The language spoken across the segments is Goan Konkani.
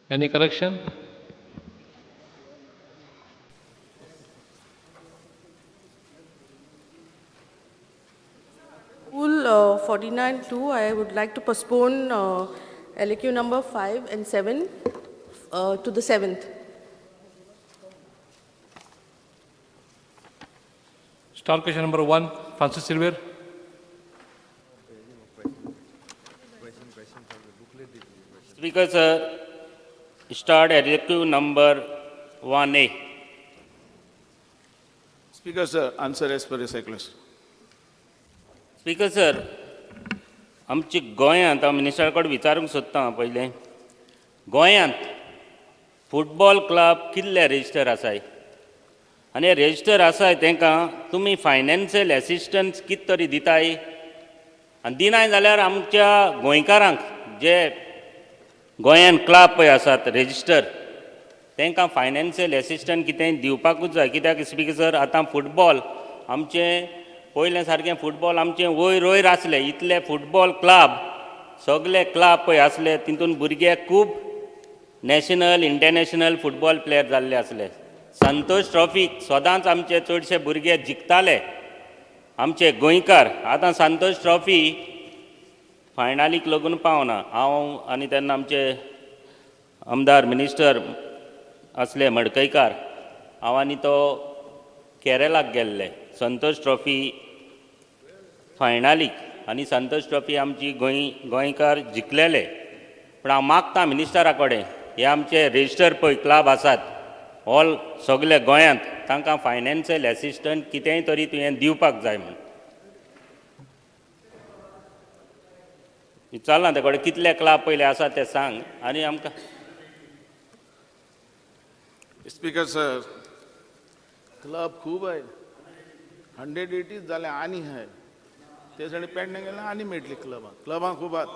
Any correction? Rule 49(2), I would like to postpone LAQ number 5 and 7 to the 7th. Star question number 1, Francis Silver. Speaker sir, start LAQ number 1A. Speaker sir, answer as per circulars. Speaker sir, आमच्या गोंयांत हांव मिनिस्टरा कडेन विचारूंक सोदतां पयलें, गोंयांत फुटबॉल क्लब कितले रजिस्टर आसाय आनी हे रजिस्टर आसाय तांकां तुमी फायनान्शियल एसिस्टन्स कितें तरी दिताय आनी दिनाय जाल्यार आमच्या गोंयकारांक जे गोंयान क्लब पळय आसात रजिस्टर तांकां फायनान्शियल एसिस्टन्स कितेंय दिवपाकूच जाय. कित्याक स्पीकर सर, आतां फुटबॉल आमचें पयलें सारकें फुटबॉल आमचें वयर वयर आसलें, इतले फुटबॉल क्लब सगले क्लब पळय आसले तितून भुरगे खूब नॅशनल इंटरनॅशनल फुटबॉल प्लेयर जाल्ले आसले. संतोष ट्रॉफीक सदांच आमचे चडशे भुरगे जिखताले आमचे गोंयकार. आतां संतोष ट्रॉफी फायनालीक लागून पावना. हांव आनी तेन्ना आमचे आमदार मिनिस्टर आसले मडकयकार, हांव आनी तो केरलाक गेल्ले संतोष ट्रॉफी फायनालीक आनी संतोष ट्रॉफी आमची गोंयकार जिखलेले. पूण हांव मागता मिनिस्टरा कडेन हे आमचे रजिस्टर पळय क्लब आसात ऑल सगळे गोंयांत तांकां फायनान्शियल एसिस्टंट कितेंय तरी तुवें दिवपाक जाय म्हूण विचारलां ते कडेन कितले क्लब पयले आसा ते सांग आनी आमकां. स्पीकर सर, क्लब खूब आहे, 180 जाले आनी आहाय ते सगळे पेडणे गेले आनी मेळटली क्लबां, क्लबां खूब आहात.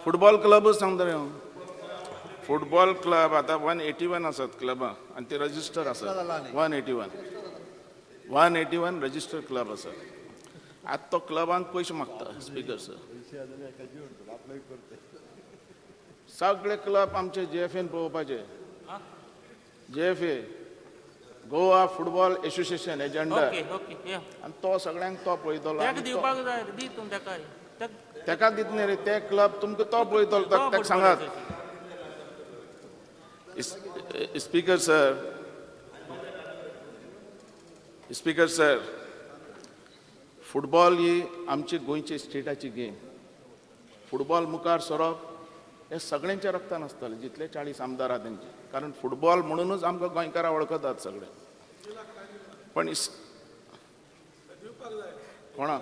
फुटबॉल क्लबूच सांगता रे हांव, फुटबॉल क्लब आतां 181 आसात क्लबां आनी ते रजिस्टर आसात. 181 181 रजिस्टर क्लब आसात. आतां तो क्लबांक पयशे मागता स्पीकर सर. सगळे क्लब आमचे जीएफएन पळोवपाचे, जीएफए गोवा फुटबॉल एसोसिएशन हेजे अंडर, आनी तो सगळ्यांक तो पळयतलो. तेका दित न्ही रे ते क्लब तुमकां तो पळयतलो, ताका सांगात. Speaker sir, speaker sir, football ही आमची गोंयची स्टेटाची गेम. फुटबॉल मुखार सरप हे सगळ्यांच्या रक्तान आसतलें जितले 40 आमदार आहा तेंचे, कारण फुटबॉल म्हणूनच आमकां गोंयकारां वळखतात सगळे. पण कोणाक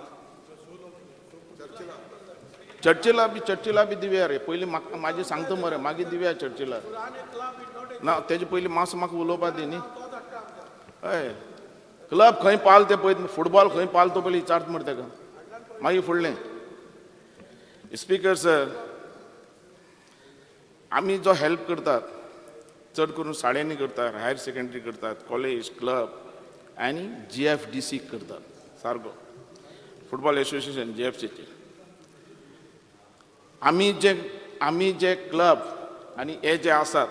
चर्चिला बी, चर्चिला बी दिवया रे पयलीं, म्हाका मागीर सांगता मरे, मागीर दिवया चर्चिला. ना तेजे पयलीं मातसो म्हाका उलोवपा दी न्ही. हय, क्लब खंय पावल ते पळयत, फुटबॉल खंय पावल तो पयलीं विचारता मरे तेका, मागीर फुडलें. स्पीकर सर, आमी जो हेल्प करतात चड करून शाळेंनी करतात, हायर सेकंडरी करतात, कॉलेज क्लब आनी जीएफडीसी करतात सारको फुटबॉल एसोसिएशन जीएफसीचे. आमी जे क्लब आनी हे जे आसात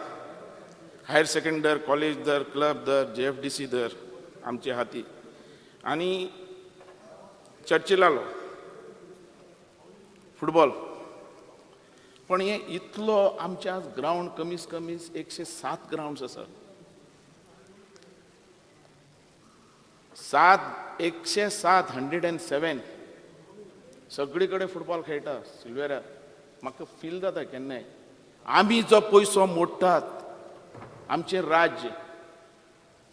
हायर सेकंडरी कॉलेज दर, क्लब दर, जीएफडीसी दर आमचे हाती आनी चर्चिलालो फुटबॉल. पण हे इतलो आमच्या ग्रावंड कमीच कमी 107 ग्रावंड्स आसात, 107 107 सगळी कडेन फुटबॉल खेळटा सिल्वेरा. म्हाका फील जाता केन्नाय आमी जो पयसो मोडटात आमचें राज्य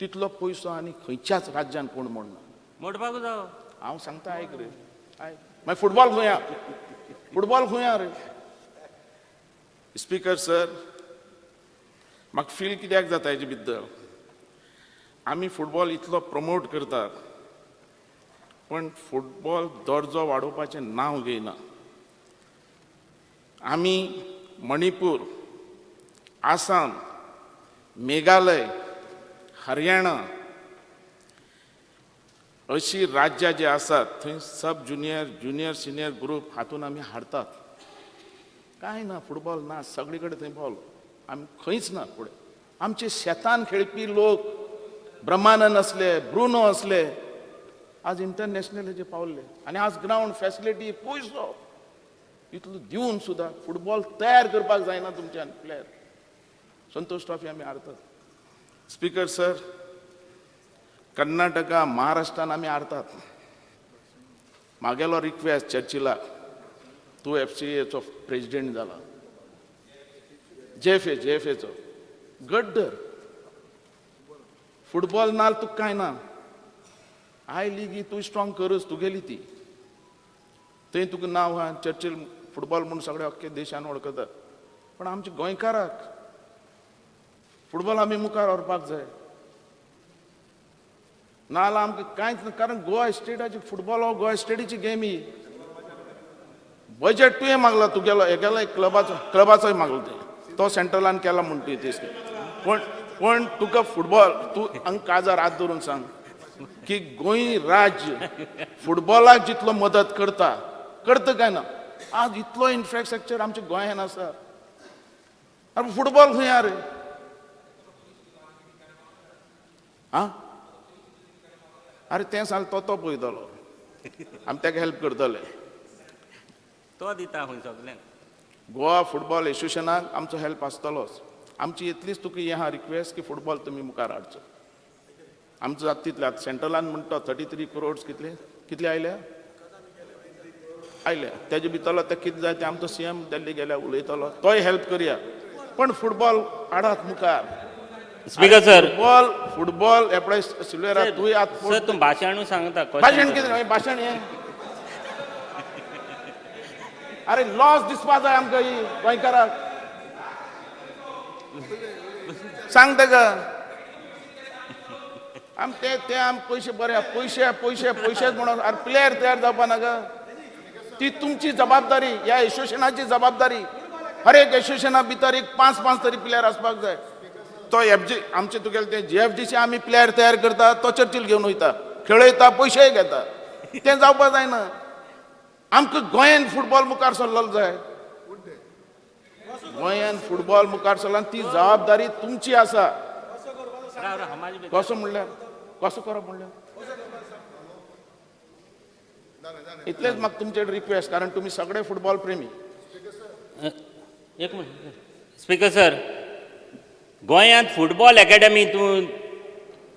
तितलो पयसो आनी खंयच्याच राज्यान कोण मोडना. मोडपाक जावो हांव सांगता आयक रे, आयक. मागीर फुटबॉल खंय आहा, फुटबॉल खंय आहा रे. स्पीकर सर, म्हाका फील कित्याक जाता हेजे बद्दल, आमी फुटबॉल इतलो प्रमोट करतात पण फुटबॉल दर्जो वाडोवपाचें नांव घेयना. आमी मणिपूर, आसाम, मेघालय, हरियाणा अशी राज्यां जी आसात थंय सब ज्युनियर, ज्युनियर, सिनियर ग्रूप हातून आमी हारतात. कांय ना, फुटबॉल ना, सगळे कडेन थंय पावलो. आमी खंयच ना फुडें. आमचे शेतान खेळपी लोक ब्रह्मानंद असले, ब्रुनो असले, आज इंटरनॅशनल हेजे पावल्ले. आनी आज ग्रावंड फॅसिलिटी पयसो इतलो दिवन सुद्दां फुटबॉल तयार करपाक जायना तुमच्यान प्लेयर. संतोष ट्रॉफी आमी हारतात. स्पीकर सर, कर्नाटका महाराष्ट्रान आमी हारतात. मागेलो रिक्वेस्ट चर्चिलाक, तूं एफसीएचो प्रेजिडेंट जाला, जेएफए जेएफएचो गड्डर, फुटबॉल ना तुका कांय ना. I लीग तूं स्ट्रॉंग करच तुगेली ती, थंय तुका नांव आहा, चर्चिल फुटबॉल म्हूण सगळे अख्खे देशान वळखतात. पण आमच्या गोंयकाराक फुटबॉल आमी मुखार व्हरपाक जाय, नाजाल्यार आमकां कांयच ना. कारण गोवा स्टेटाची फुटबॉल हो गोवा स्टेटीची गेम ही. बजेट तुवें मागला तुगेलो हेगेलो क्लबाचो, क्लबाचोय मागलो ते, तो सेंट्रलान केला म्हूण तुवें तें. पण पण तुका फुटबॉल तूं हांगा काजार हात धरून सांग की गोंय राज्य फुटबॉलाक जितलो मदत करता, करता काय ना? आज इतलो इन्फ्रास्ट्रक्चर आमच्या गोंयान आसा, आनी फुटबॉल खंय आहा रे? आं, अरे तें सांग, तो तो पळयतलो, आमी ताका हेल्प करतले. तो दिता खंय सगल्यांक. गोवा फुटबॉल एसोसिएशनाक आमचो हेल्प आसतलोच. आमची इतलीच तुका हें आहा रिक्वेस्ट की फुटबॉल तुमी मुखार हाडचो. आमचो जाता तितले. आतां सेंट्रलान म्हणटा 33 करोड्स कितले कितले आयल्या आयल्या, तेजे भितरलो ते कितें जाय तें आमचो सीएम दिल्ली गेल्या उलयतलो, तोय हेल्प करया. पण फुटबॉल हाडात मुखार. स्पीकर सर, फुटबॉल फुटबॉल हे पळय सिल्वेरा, तूंय आतां सर तूं भाशणूय सांगता. भाशण कितें भाशण हें? अरे लॉस दिसपा जाय आमकां ही गोंयकाराक. सांग ताका आम ते ते आम पयशे बरे, पयशे पयशे पयशेच म्हणून अरे प्लेयर तयार जावपा नाका. ती तुमची जबाबदारी, ह्या एसोसिएशनाची जबाबदारी. हर एक एसोसिएशना भितर एक 5-5 तरी प्लेयर आसपाक जाय. तो एफ जी आमचे तुगेले ते जीएफडीसी आमी प्लेयर तयार करता, तो चर्चील घेवन वयता, खेळयता, पयशेय घेता. तें जावपा जायना. आमकां गोंयान फुटबॉल मुखार सरलो जाय. गोंयान फुटबॉल मुखार सरला ती जबाबदारी तुमची आसा. कसो म्हणल्यार कसो करप म्हणल्यार इतलेच म्हाका तुमचे रिक्वेस्ट, कारण तुमी सगळे फुटबॉल प्रेमी. एक मिनिट स्पीकर सर, गोंयांत फुटबॉल एकेडमी तूं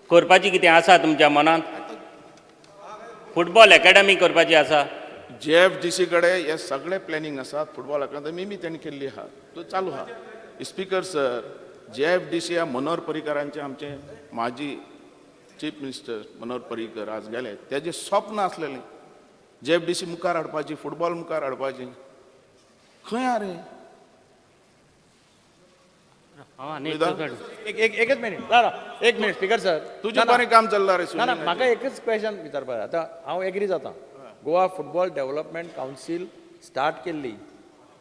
करपाची कितें आसा तुमच्या मनांत? फुटबॉल एकेडमी करपाची आसा? जीएफडीसी कडेन हे सगळे प्लॅनिंग आसा. फुटबॉल अकादमी बी तेणी केल्ली आहा, तो चालू आहा. स्पीकर सर, जीएफडीसी ह्या मनोहर पर्रीकरांचे, आमचे माजी चीफ मिनिस्टर मनोहर पर्रीकर आज गेले, तेजें स्वप्न आसलेलें जीएफडीसी मुखार हाडपाची, फुटबॉल मुखार हाडपाची. खंय आहा रे? एकच मिनिट, ना एक मिनिट स्पीकर सर, तुजें बरें काम चल्लां रे. ना म्हाका एकच क्वेश्चन विचारपाक जाय. आतां हांव एग्री जाता, Goa football development council start केल्ली,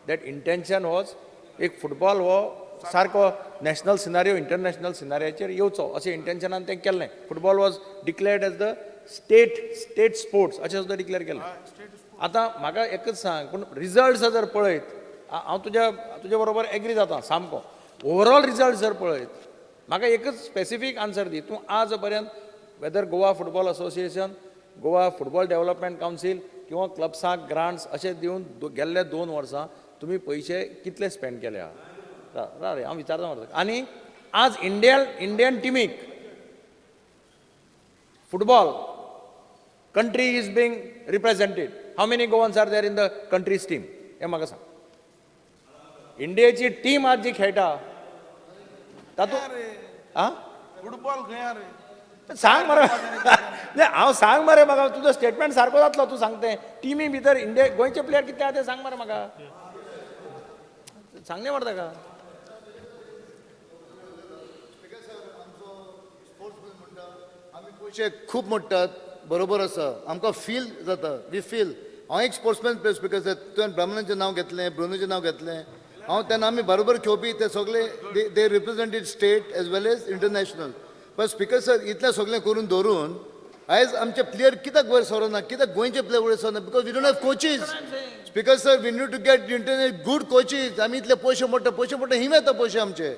that intention was एक फुटबॉल हो सारको नॅशनल सिनारियो इंटरनॅशनल सिनारियोचेर येवचो अशें इंटेन्शनान तें केल्लें. Football was declared as the state sports अशें सुद्दां डिक्लेअर केलें. आतां म्हाका एकच सांग, पूण रिजल्ट्स जर पळयत, हांव तुज्या बरोबर एग्री जाता सामको. ओवरऑल रिजल्ट जर पळयत, म्हाका एकच स्पेसिफीक आन्सर दी, तूं आज पर्यंत whether Goa football association, Goa football development council किंवा क्लब्सांक ग्रांट्स अशें दिवन गेल्ले 2 वर्सां तुमी पयशे कितले स्पेंड केल्या? रे हांव विचारता मरे. आनी आज इंडियन टिमीक football country is being represented, how many Goans are there in the country's team हें म्हाका सांग. इंडियेची टीम आज जी खेळटा तातूंत आं फुटबॉल खंय आहा रे? सांग मरे. हांव सांग मरे म्हाका, तुजो स्टेटमेंट सारको जातलो. तूं सांगते टिमी भितर इंडिया गोंयचे प्लेयर कितले आहा ते सांग मरे म्हाका. सांगले मरे ताका. आमी पयशे खूब मोडटात, बरोबर आसा, आमकां फील जाता, we feel. हांव एक स्पोर्ट्समॅन प्लेयर स्पीकर सर, तुवें ब्राह्मणाचें नांव घेतलें, ब्रुनोचें नांव घेतलें, हांव तेन्ना आमी बरोबर खेळपी ते सगळे they represented state as well as international. पण स्पीकर सर, इतलें सगळें करून दवरून आयज आमचे प्लेयर कित्याक वयर सरना, कित्याक गोंयचे प्लेयर वयर सरना? Because we don't have coaches. Speaker sir, we need to get internet good coaches. आमी इतले पयशे मोडटा, पयशे मोडटा, ही वेता पयशे आमचे,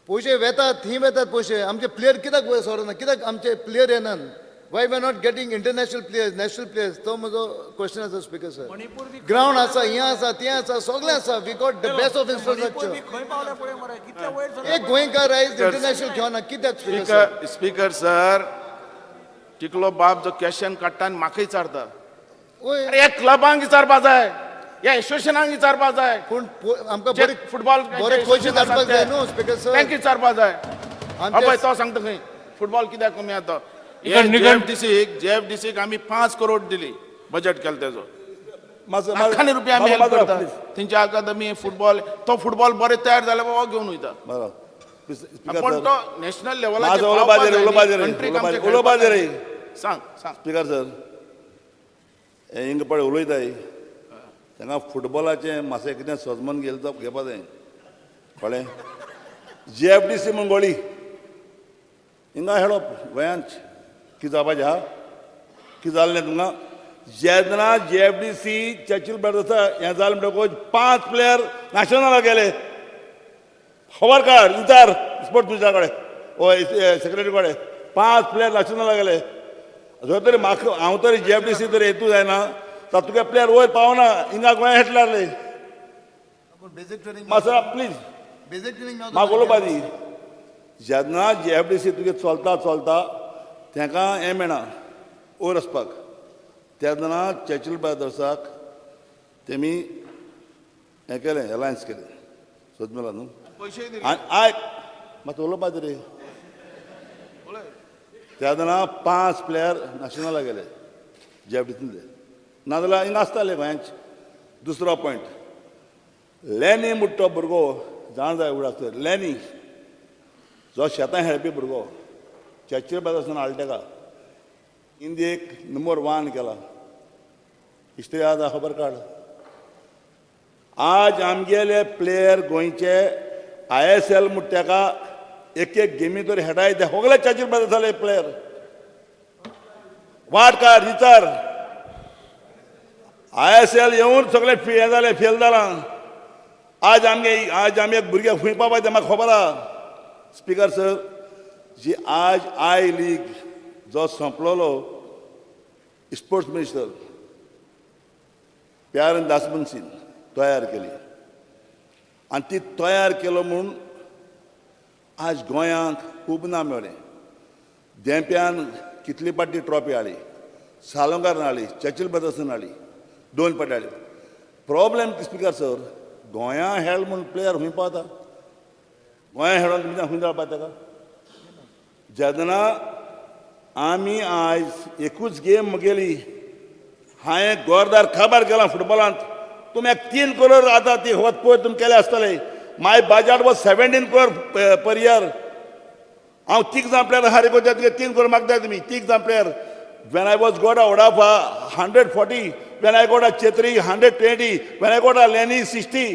पयशे वेतात, ही वेतात पयशे. आमचे प्लेयर कित्याक वयर सरना, कित्याक आमचे प्लेयर येनात? Why we are not getting international players, national players? तो म्हजो क्वेश्चन आसा स्पीकर सर. ग्रावंड आसा, हें आसा, तें आसा, सगळें आसा. We got the best of infrastructure. खंय पावल्या पळय मरे, कितले वयर सरले. एक गोंयकार आयज इंटरनॅशनल खेळना कित्याक, स्पीकर सर? स्पीकर सर, टिकलो बाब जो क्वेश्चन काडटा आनी म्हाका विचारता. वय. अरे, ह्या क्लबांक विचारपा जाय, ह्या एसोसिएशनांक विचारपा जाय. पूण आमकां जे बरे फुटबॉल बरे कोचीस हाडपाक जाय न्हू, स्पीकर सर. तांकां विचारपा जाय. आमचे हय, तो सांगता खंय फुटबॉल कित्याक कमी आता. निकण, निकण. जेएफडीसीक आमी 5 करोड दिली, बजेट केलें तेजो. मातसो लाखांनी रुपया आमी हेल्प माजो करता प्लीज. तेंच्या अकादमी. फुटबॉल, तो फुटबॉल बरे तयार जाले बाबा घेवन वयता. बरो स्पीकर पण सर. तो नॅशनल लेवलाचेर माजो उलोवपा रे, उलोवपा रे, उलोवपा रे. सांग सांग. स्पीकर सर, हे हिंगा पळय उलयताय तांकां फुटबॉलाचें मातशें कितें सजमन घेतलं जावं घेवपा जाय, कळ्ळें? जीएफडीसी म्हूण गोळी हिंगा हेडप गोंयांत कितें जावपाचें आहा? कितें जालें तुमकां जेन्ना जीएफडीसी चर्चिल ब्रदर्सा हें जालें म्हणटकूच पांच प्लेयर नॅशनलाक गेले. खबर काड, विचार स्पोर्ट्स मिनिस्टरा कडेन ओ सेक्रेटरी कडेन. पांच प्लेयर नॅशनलाक गेले. जर तरी म्हाका हांव तरी जीएफडीसी तरी हेतू जायना, तातूंतले प्लेयर वयर पावना. हिंगा गोंया हेटले. Basic training. मातसो प्लीज. Basic training. म्हाका उलोवपा दी. जेन्ना जीएफडीसी तुगे चलता चलता तांकां हें मेळना वयर वचपाक, तेन्ना चर्चिल ब्रदर्साक तेमी हें केलें, एलायन्स केलें. सोद मेला न्हू? पयशे दिले. आनी आयक, मातसो उलोवपा दी रे. तेन्ना पांच प्लेयर नॅशनलाक गेले जीएफडीसींतले, नाजाल्यार हिंगा आसताले गोंयांत. दुसरो पॉयंट, लॅनी म्हणटा तो भुरगो जाण जाय उडास. लॅनी जो शेतां खेळपी भुरगो, चर्चिल ब्रदर्सान हाडला ताका, इंडियेक नंबर वन केला. हिस्ट्री आसा, खबर काड. आज आमगेले प्लेयर गोंयचे आयएसएल म्हणटा ताका एक एक गेमी तरी खेळटाय, ते सगळे चर्चिल ब्रदर्साले प्लेयर. वाट काड, विचार. आयएसएल येवन सगळे हें जालें, फेल जालां. आज आमगे, आज आमी एक भुरगे खंय पावपाचें तें म्हाका खबर आहा. स्पीकर सर, जी आज I league जो सोंपलेलो स्पोर्ट्स मिनिस्टर प्यारन दासबन्सीन तयार केली आनी ती तयार केलो म्हूण आज गोंयांक खूब नांव मेळ्ळें. धेंप्यान कितली पाटी ट्रॉफी हाडली, साळगांवकारान हाडली, चर्चिल ब्रदर्सान हाडली, दोन पाटी हाडली. प्रॉब्लेम स्पीकर सर, गोंया हेळ म्हूण प्लेयर खंय पावता? गोंया हेळोन तुमच्या खंय जावपा ताका? जेन्ना आमी आयज एकूच गेम म्हगेली, हांवें गोरदार काबार केला फुटबॉलांत. तुमी एक 3 करोड आतां ती होत पळय तुमी केले आसतले. My budget was 17 crore per year. हांव तीग जाण प्लेयर हारी करता, तुगे 3 करोड मागता तुमी. तीग जाण player. When I was got a Udafa 140, when I got a Chetri 120, when I got a Lenny 60,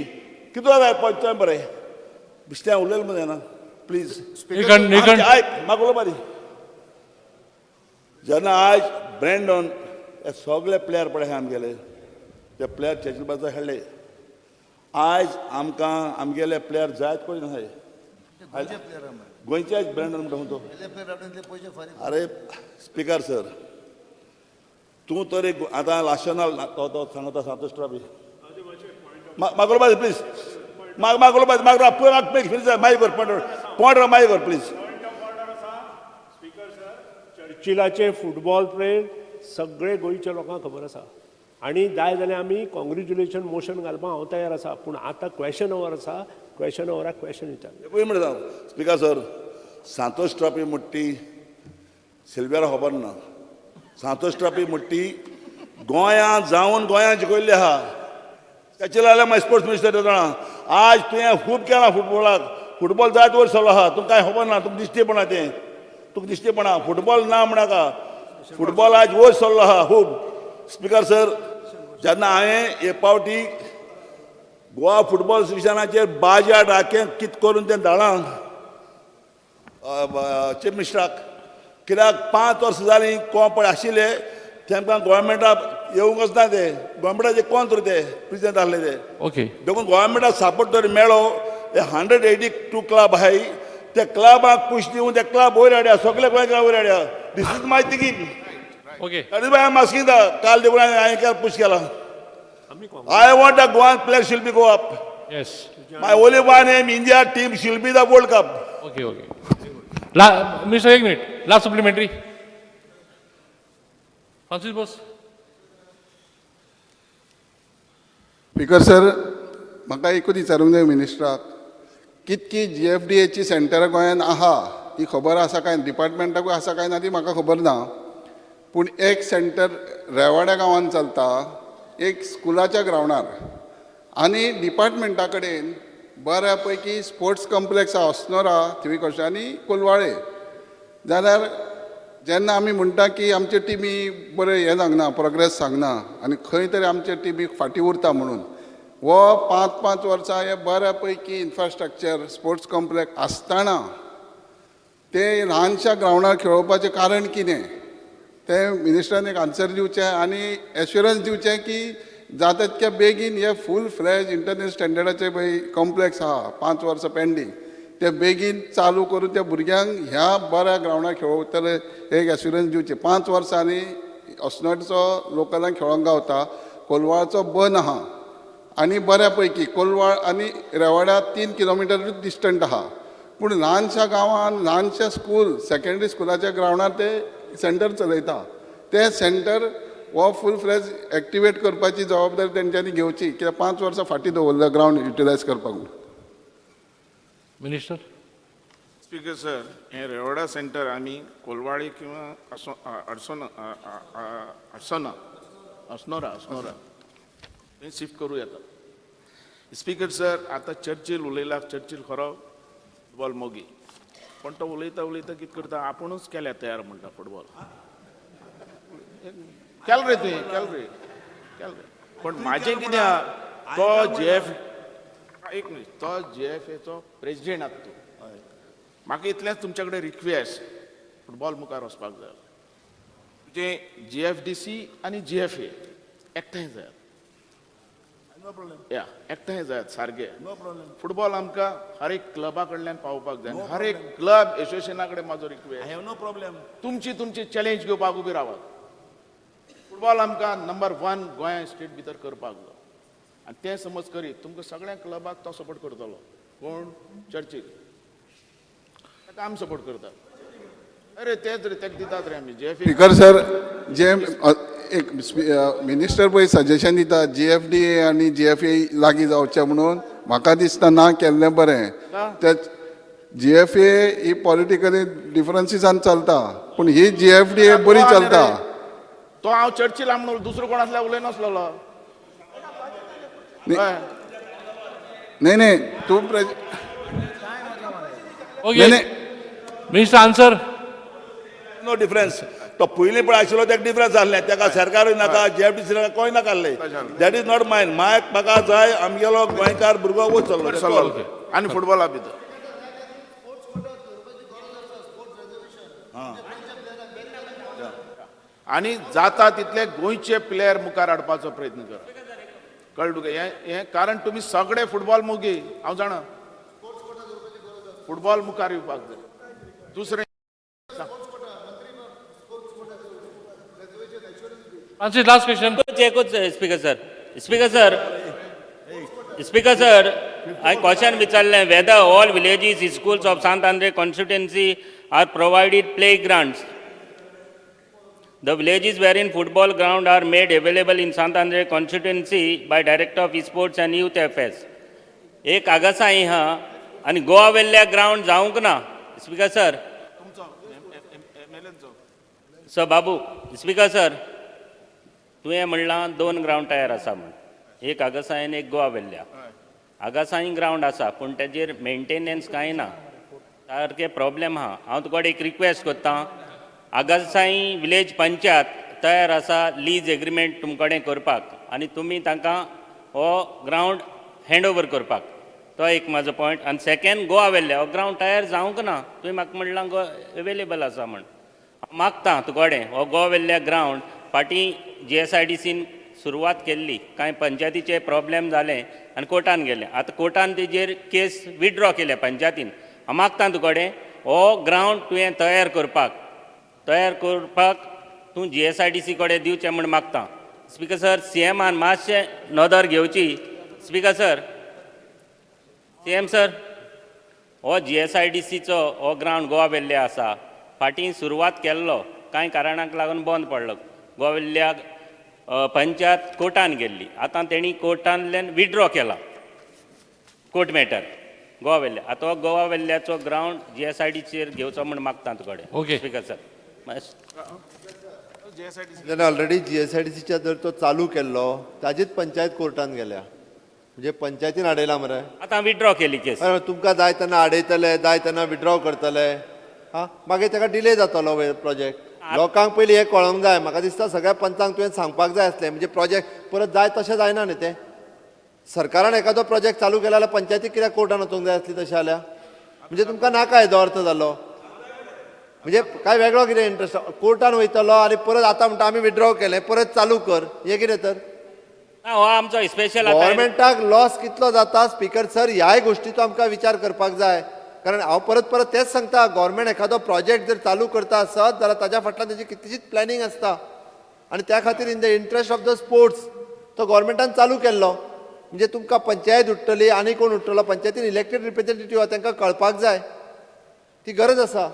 कितलो जाय पळय बरें. बिश्टें उलयलें मरे ना, प्लीज. निकण, निकण. आयक, म्हाका उलोवपा दी. जेन्ना आयज ब्रँडन हे सगळे प्लेयर पळय आमगेले, ते प्लेयर चर्चिल ब्रदर्सा खेळ्ळे. आयज आमकां आमगेले प्लेयर जायत कोणी नाय. गोंयचे प्लेयर. गोंयचे ब्रँडन म्हणटा तो. प्लेयर हाडून पयशे फारीक. अरे स्पीकर सर, तूं तरी आतां लाशनाल तो तो सांगता सांतोश ट्रॉफी. म्हाका उलोवपा दी प्लीज. म्हाका म्हाका उलोवपा दी. म्हाका पळय, म्हाका प्लीज, मागीर कर पॉयंट, पॉयंट मागीर कर प्लीज. चर्चिलाचे फुटबॉल प्लेयर सगळे गोंयच्या लोकांक खबर आसा आनी जाय जाल्यार आमी कॉंग्रेच्युलेशन मोशन घालपाक हांव तयार आसा, पूण आतां क्वेशन our आसा. क्वेशन ओवराक क्वेशन विचार. एकूय म्हणटा, स्पीकर सर, सांतोश ट्रॉफी म्हणटी सिल्वेरा खबर ना. सांतोश ट्रॉफी म्हणटी गोंयांत जावन गोंयांत जिखयल्ली आहा. चर्चिल जाल्यार मागीर स्पोर्ट्स मिनिस्टर जाणा. आज तुवें खूब केलां फुटबॉलाक. फुटबॉल जायत वर्स चलो आहा, तुमकां कांय खबर ना. तुमकां दिश्टी पडना तें, तुका दिश्टी पडना. फुटबॉल ना म्हणनाका, फुटबॉल आज वयर सरलो आहा खूब. स्पीकर सर, जेन्ना हांवें एक पावटी गोवा फुटबॉल एसोसिएशनाचेर बाजाट आखें कित करून तें धाडां चीफ मिनिस्टराक, कित्याक 5 वर्सां जालीं कोण पळय आशिल्ले, तेमकां गोवोरमेंटा येवंकच ना ते गव्हर्मेंटाचे कोंत्र ते प्रेजिडेंट आहले ते. ओके. देखून गव्हर्मेंटाक सपोर्ट जर मेळो 182 क्लब आहाय त्या क्लबाक पुश दिवन त्या क्लब वयर हाड्या, सगळे गोंयकार वयर हाड्या. This is my thinking. Okay. That is why I am asking the काल देखून हांवें पुश केला. I want the Goan player should be go up. Yes. My only one aim, India team should be the World Cup. Okay okay. Minister एक minute, last supplementary. Francis Bose. Speaker sir, म्हाका एकूच विचारूंक जाय मिनिस्टराक, कितकी जी एफ डी एची सेंटरां गोंयांत आहा ती खबर आसा काय, डिपार्टमेंटाकूय आसा काय ना ती म्हाका खबर ना. पूण एक सेंटर रेवाड्या गांवांत चलता, एक स्कुलाच्या ग्रावंडार, आनी डिपार्टमेंटा कडेन बऱ्या पैकी स्पोर्ट्स कॉम्प्लेक्स आहा अस्नोरा, थिवी आनी कोलवाळे. जाल्यार जेन्ना आमी म्हणटा की आमचे टिमी बरें हें सांगना, प्रोग्रेस सांगना आनी खंय तरी आमचे टिमी फाटीं उरता म्हणून, हो 5-5 वर्सां हे बऱ्या पैकी इन्फ्रास्ट्रक्चर स्पोर्ट्स कॉम्प्लेक्स आसतना ते ल्हानशा ग्रावंडार खेळोवपाचें कारण कितें तें मिनिस्टरान एक आन्सर दिवचें आनी एश्युरन्स दिवचें की जाता तितक्या बेगीन हे फूल फ्लॅज इंटरनॅशनल स्टँडर्डाचे पळय कॉम्प्लेक्स आहा 5 वर्सां पेंडींग, ते बेगीन चालू करून त्या भुरग्यांक ह्या बऱ्या ग्रावंडार खेळोवतले एक एश्युरन्स दिवचें. 5 वर्सांनी अस्नोडचो लोकलांक खेळोंक गावता, कोलवाळचो बंद आहा आनी बऱ्या पैकी कोलवाळ आनी रेवाड्या 3 किलोमिटरूच डिस्टंट आहा, पूण ल्हानशा गांवान ल्हानशा स्कूल सेकेंडरी स्कुलाच्या ग्रावंडार ते सेंटर चलयता. ते सेंटर हो फूल फ्लॅज एक्टिवेट करपाची जबाबदारी तेंच्यांनी घेवची, कित्याक 5 वर्सां फाटीं दवरल्या ग्रावंड युटिलायज करपाक. मिनिस्टर. स्पीकर सर, हे रेवडा सेंटर आमी कोलवाळे किंवा अडसोना अडसोना अस्नोरा अस्नोरा थंय शिफ्ट करूं येता. स्पीकर सर, आतां चर्चील उलयला, चर्चील खरो फुटबॉल मोगी, पण तो उलयता उलयता कितें करता, आपुणूच केल्या तयार म्हणटा फुटबॉल. केल रे तुवें, केल रे, केल रे. पण म्हाजें कितें आहा, तो जी एफ एक मिनीट, तो जी एफ एचो प्रेजिडेंट आतां तूं. म्हाका इतलेंच तुमच्या कडेन रिक्वेस्ट, फुटबॉल मुखार वचपाक जाय. तुजें जी एफ डी सी आनी जी एफ ए एकठांय जायात, या एकठांय जायात सारके. फुटबॉल आमकां हर एक क्लबा कडल्यान पावोवपाक जाय, हर एक क्लब एसोसिएशना कडेन म्हाजो रिक्वेस्ट. No problem. तुमची तुमची चॅलेंज घेवपाक उबी रावात. फुटबॉल आमकां नंबर 1 गोंया स्टेट भितर करपाक जाय आनी तें समज करीत तुमकां सगळ्या क्लबाक तो सपोर्ट करतलो. कोण? चर्चील. ताका आमी सपोर्ट करतात. अरे तेच रे, तेका दितात रे आमी जे एफ. स्पीकर सर, जे एक मिनिस्टर पळय सजेशन दिता जी एफ डी ए आनी जी एफ ए लागीं जावचें म्हणून, म्हाका दिसता ना केल्लें बरें. ते जी एफ ए ही पॉलिटिकली डिफरन्सीसान चलता, पूण ही जी एफ डी ए बरी चलता. तो हांव चर्चील म्हणून दुसरो कोण आसल्यार उलयनासलेलो. न्ही न्ही तूं okay. Minister answer. No difference. तो पयलीं पळय आशिल्लो तेका डिफरन्स आहलें, तेका सरकारूय नाका, जी एफ डी सी नाका, कोय नाका आहलें. That is not mine. My म्हाका जाय आमगेलो गोंयकार भुरगो वयर चल्लो आनी फुटबॉला भितर. आनी जाता तितले गोंयचे प्लेयर मुखार हाडपाचो प्रयत्न करा. कळ्ळें तुका हें कारण तुमी सगळे फुटबॉल मोगी, हांव जाणा. फुटबॉल मुखार येवपाक जाय. दुसरें लास्ट क्वेश्चन. एकूच speaker sir, speaker sir, speaker sir, हांवें क्वेश्चन विचारलें whether all villages schools of Sant Andre constituency are provided play grounds. The villages wherein football ground are made available in Sant Andre constituency by Director of Sports and Youth Affairs. एक आगासाई हा आनी गोवा वेल्ल्या ग्रावंड जावंक ना. स्पीकर सर, सर बाबू, स्पीकर सर, तुवें म्हणलां 2 ग्रावंड तयार आसा म्हण, एक आगासाई आनी एक गोवा वेल्ल्या. आगासाई ग्रावंड आसा पूण तेजेर मेंटेनन्स कांय ना, सारकें प्रॉब्लेम आहा. हांव तुका एक रिक्वेस्ट करतां, आगासाई विलेज पंचायत तयार आसा लीज एग्रीमेंट तुमकडे करपाक आनी तुमी तांकां हो ग्रावंड हँड ओवर करपाक. तो एक म्हाजो पॉयंट. आनी सेकेंड, गोवा वेल्ल्या हो ग्रावंड तयार जावंक ना. तुवें म्हाका म्हणलां गो एवेलेबल आसा म्हण, मागता तुकडे हो गोवा वेल्ल्या ग्रावंड फाटीं GSIDCन सुरवात केल्ली, कांय पंचायतीचे प्रॉब्लेम जाले आनी कोर्टान गेले. आतां कोर्टान तेजेर केस विड्रॉ केल्या पंचायतीन. हांव मागता तुकडे हो ग्रावंड तुवें तयार करपाक तूं GSIDC कडेन दिवचें म्हूण मागता. स्पीकर सर, CMआन मातशें नदर घेवची. स्पीकर सर, CM sir, हो GSIDCचो हो ग्रावंड गोवा वेल्ल्या आसा. फाटीं सुरवात केल्लो, कांय कारणाक लागून बंद पडलो. गोवा वेल्ल्या पंचायत कोर्टान गेल्ली, आतां तेणी कोर्टांतल्यान विड्रॉ केला कोर्ट मॅटर गोवा वेल्ल्या. आतां हो गोवा वेल्ल्याचो ग्रावंड GSIDCचेर घेवचो म्हूण मागता तुकडे. ओके स्पीकर सर, जाल्यार ऑलरेडी GSIDCच्या जर तो चालू केल्लो ताजीच पंचायत कोर्टान गेल्या, म्हणजे पंचायतीन आडयला मरे. आतां विड्रॉ केली केस. तुमकां जाय तेन्ना आडयतले, जाय तेन्ना विड्रॉ करतले. हां, मागीर ताका डिले जातलो प्रोजेक्ट. लोकांक पयलीं हें कळोंक जाय. म्हाका दिसता सगळ्या पंचांक तुवें सांगपाक जाय आसलें, म्हणजे प्रोजेक्ट परत जाय तशें जायना न्ही तें. सरकारान एखादो प्रोजेक्ट चालू केला जाल्यार पंचायतीक कित्याक कोर्टान वचूंक जाय आसली तशें जाल्यार? म्हणजे तुमकां नाका हेजो अर्थ जालो, म्हणजे काय वेगळो कितें इंट्रस्ट? कोर्टान वयतलो आनी परत आतां म्हणटा आमी विड्रॉ केलें, परत चालू कर, हें कितें तर? हो आमचो स्पेशल गव्हर्मेंटाक लॉस कितलो जाता स्पीकर सर, ह्याय गोश्टीचो आमकां विचार करपाक जाय. कारण हांव परत परत तेंच सांगता, गव्हर्मेंट एखादो प्रोजेक्ट जर चालू करता आसत जाल्यार ताज्या फाटल्यान तेजी कितलीशीच प्लॅनिंग आसता आनी त्या खातीर in the interest of the sports तो गव्हर्मेंटान चालू केल्लो. म्हणजे तुमकां पंचायत उठ्ठली आनी कोण उठ्ठलो, पंचायतीन इलेक्टेड रिप्रेझेंटेटिव्ह आहा तांकां कळपाक जाय, ती गरज आसा.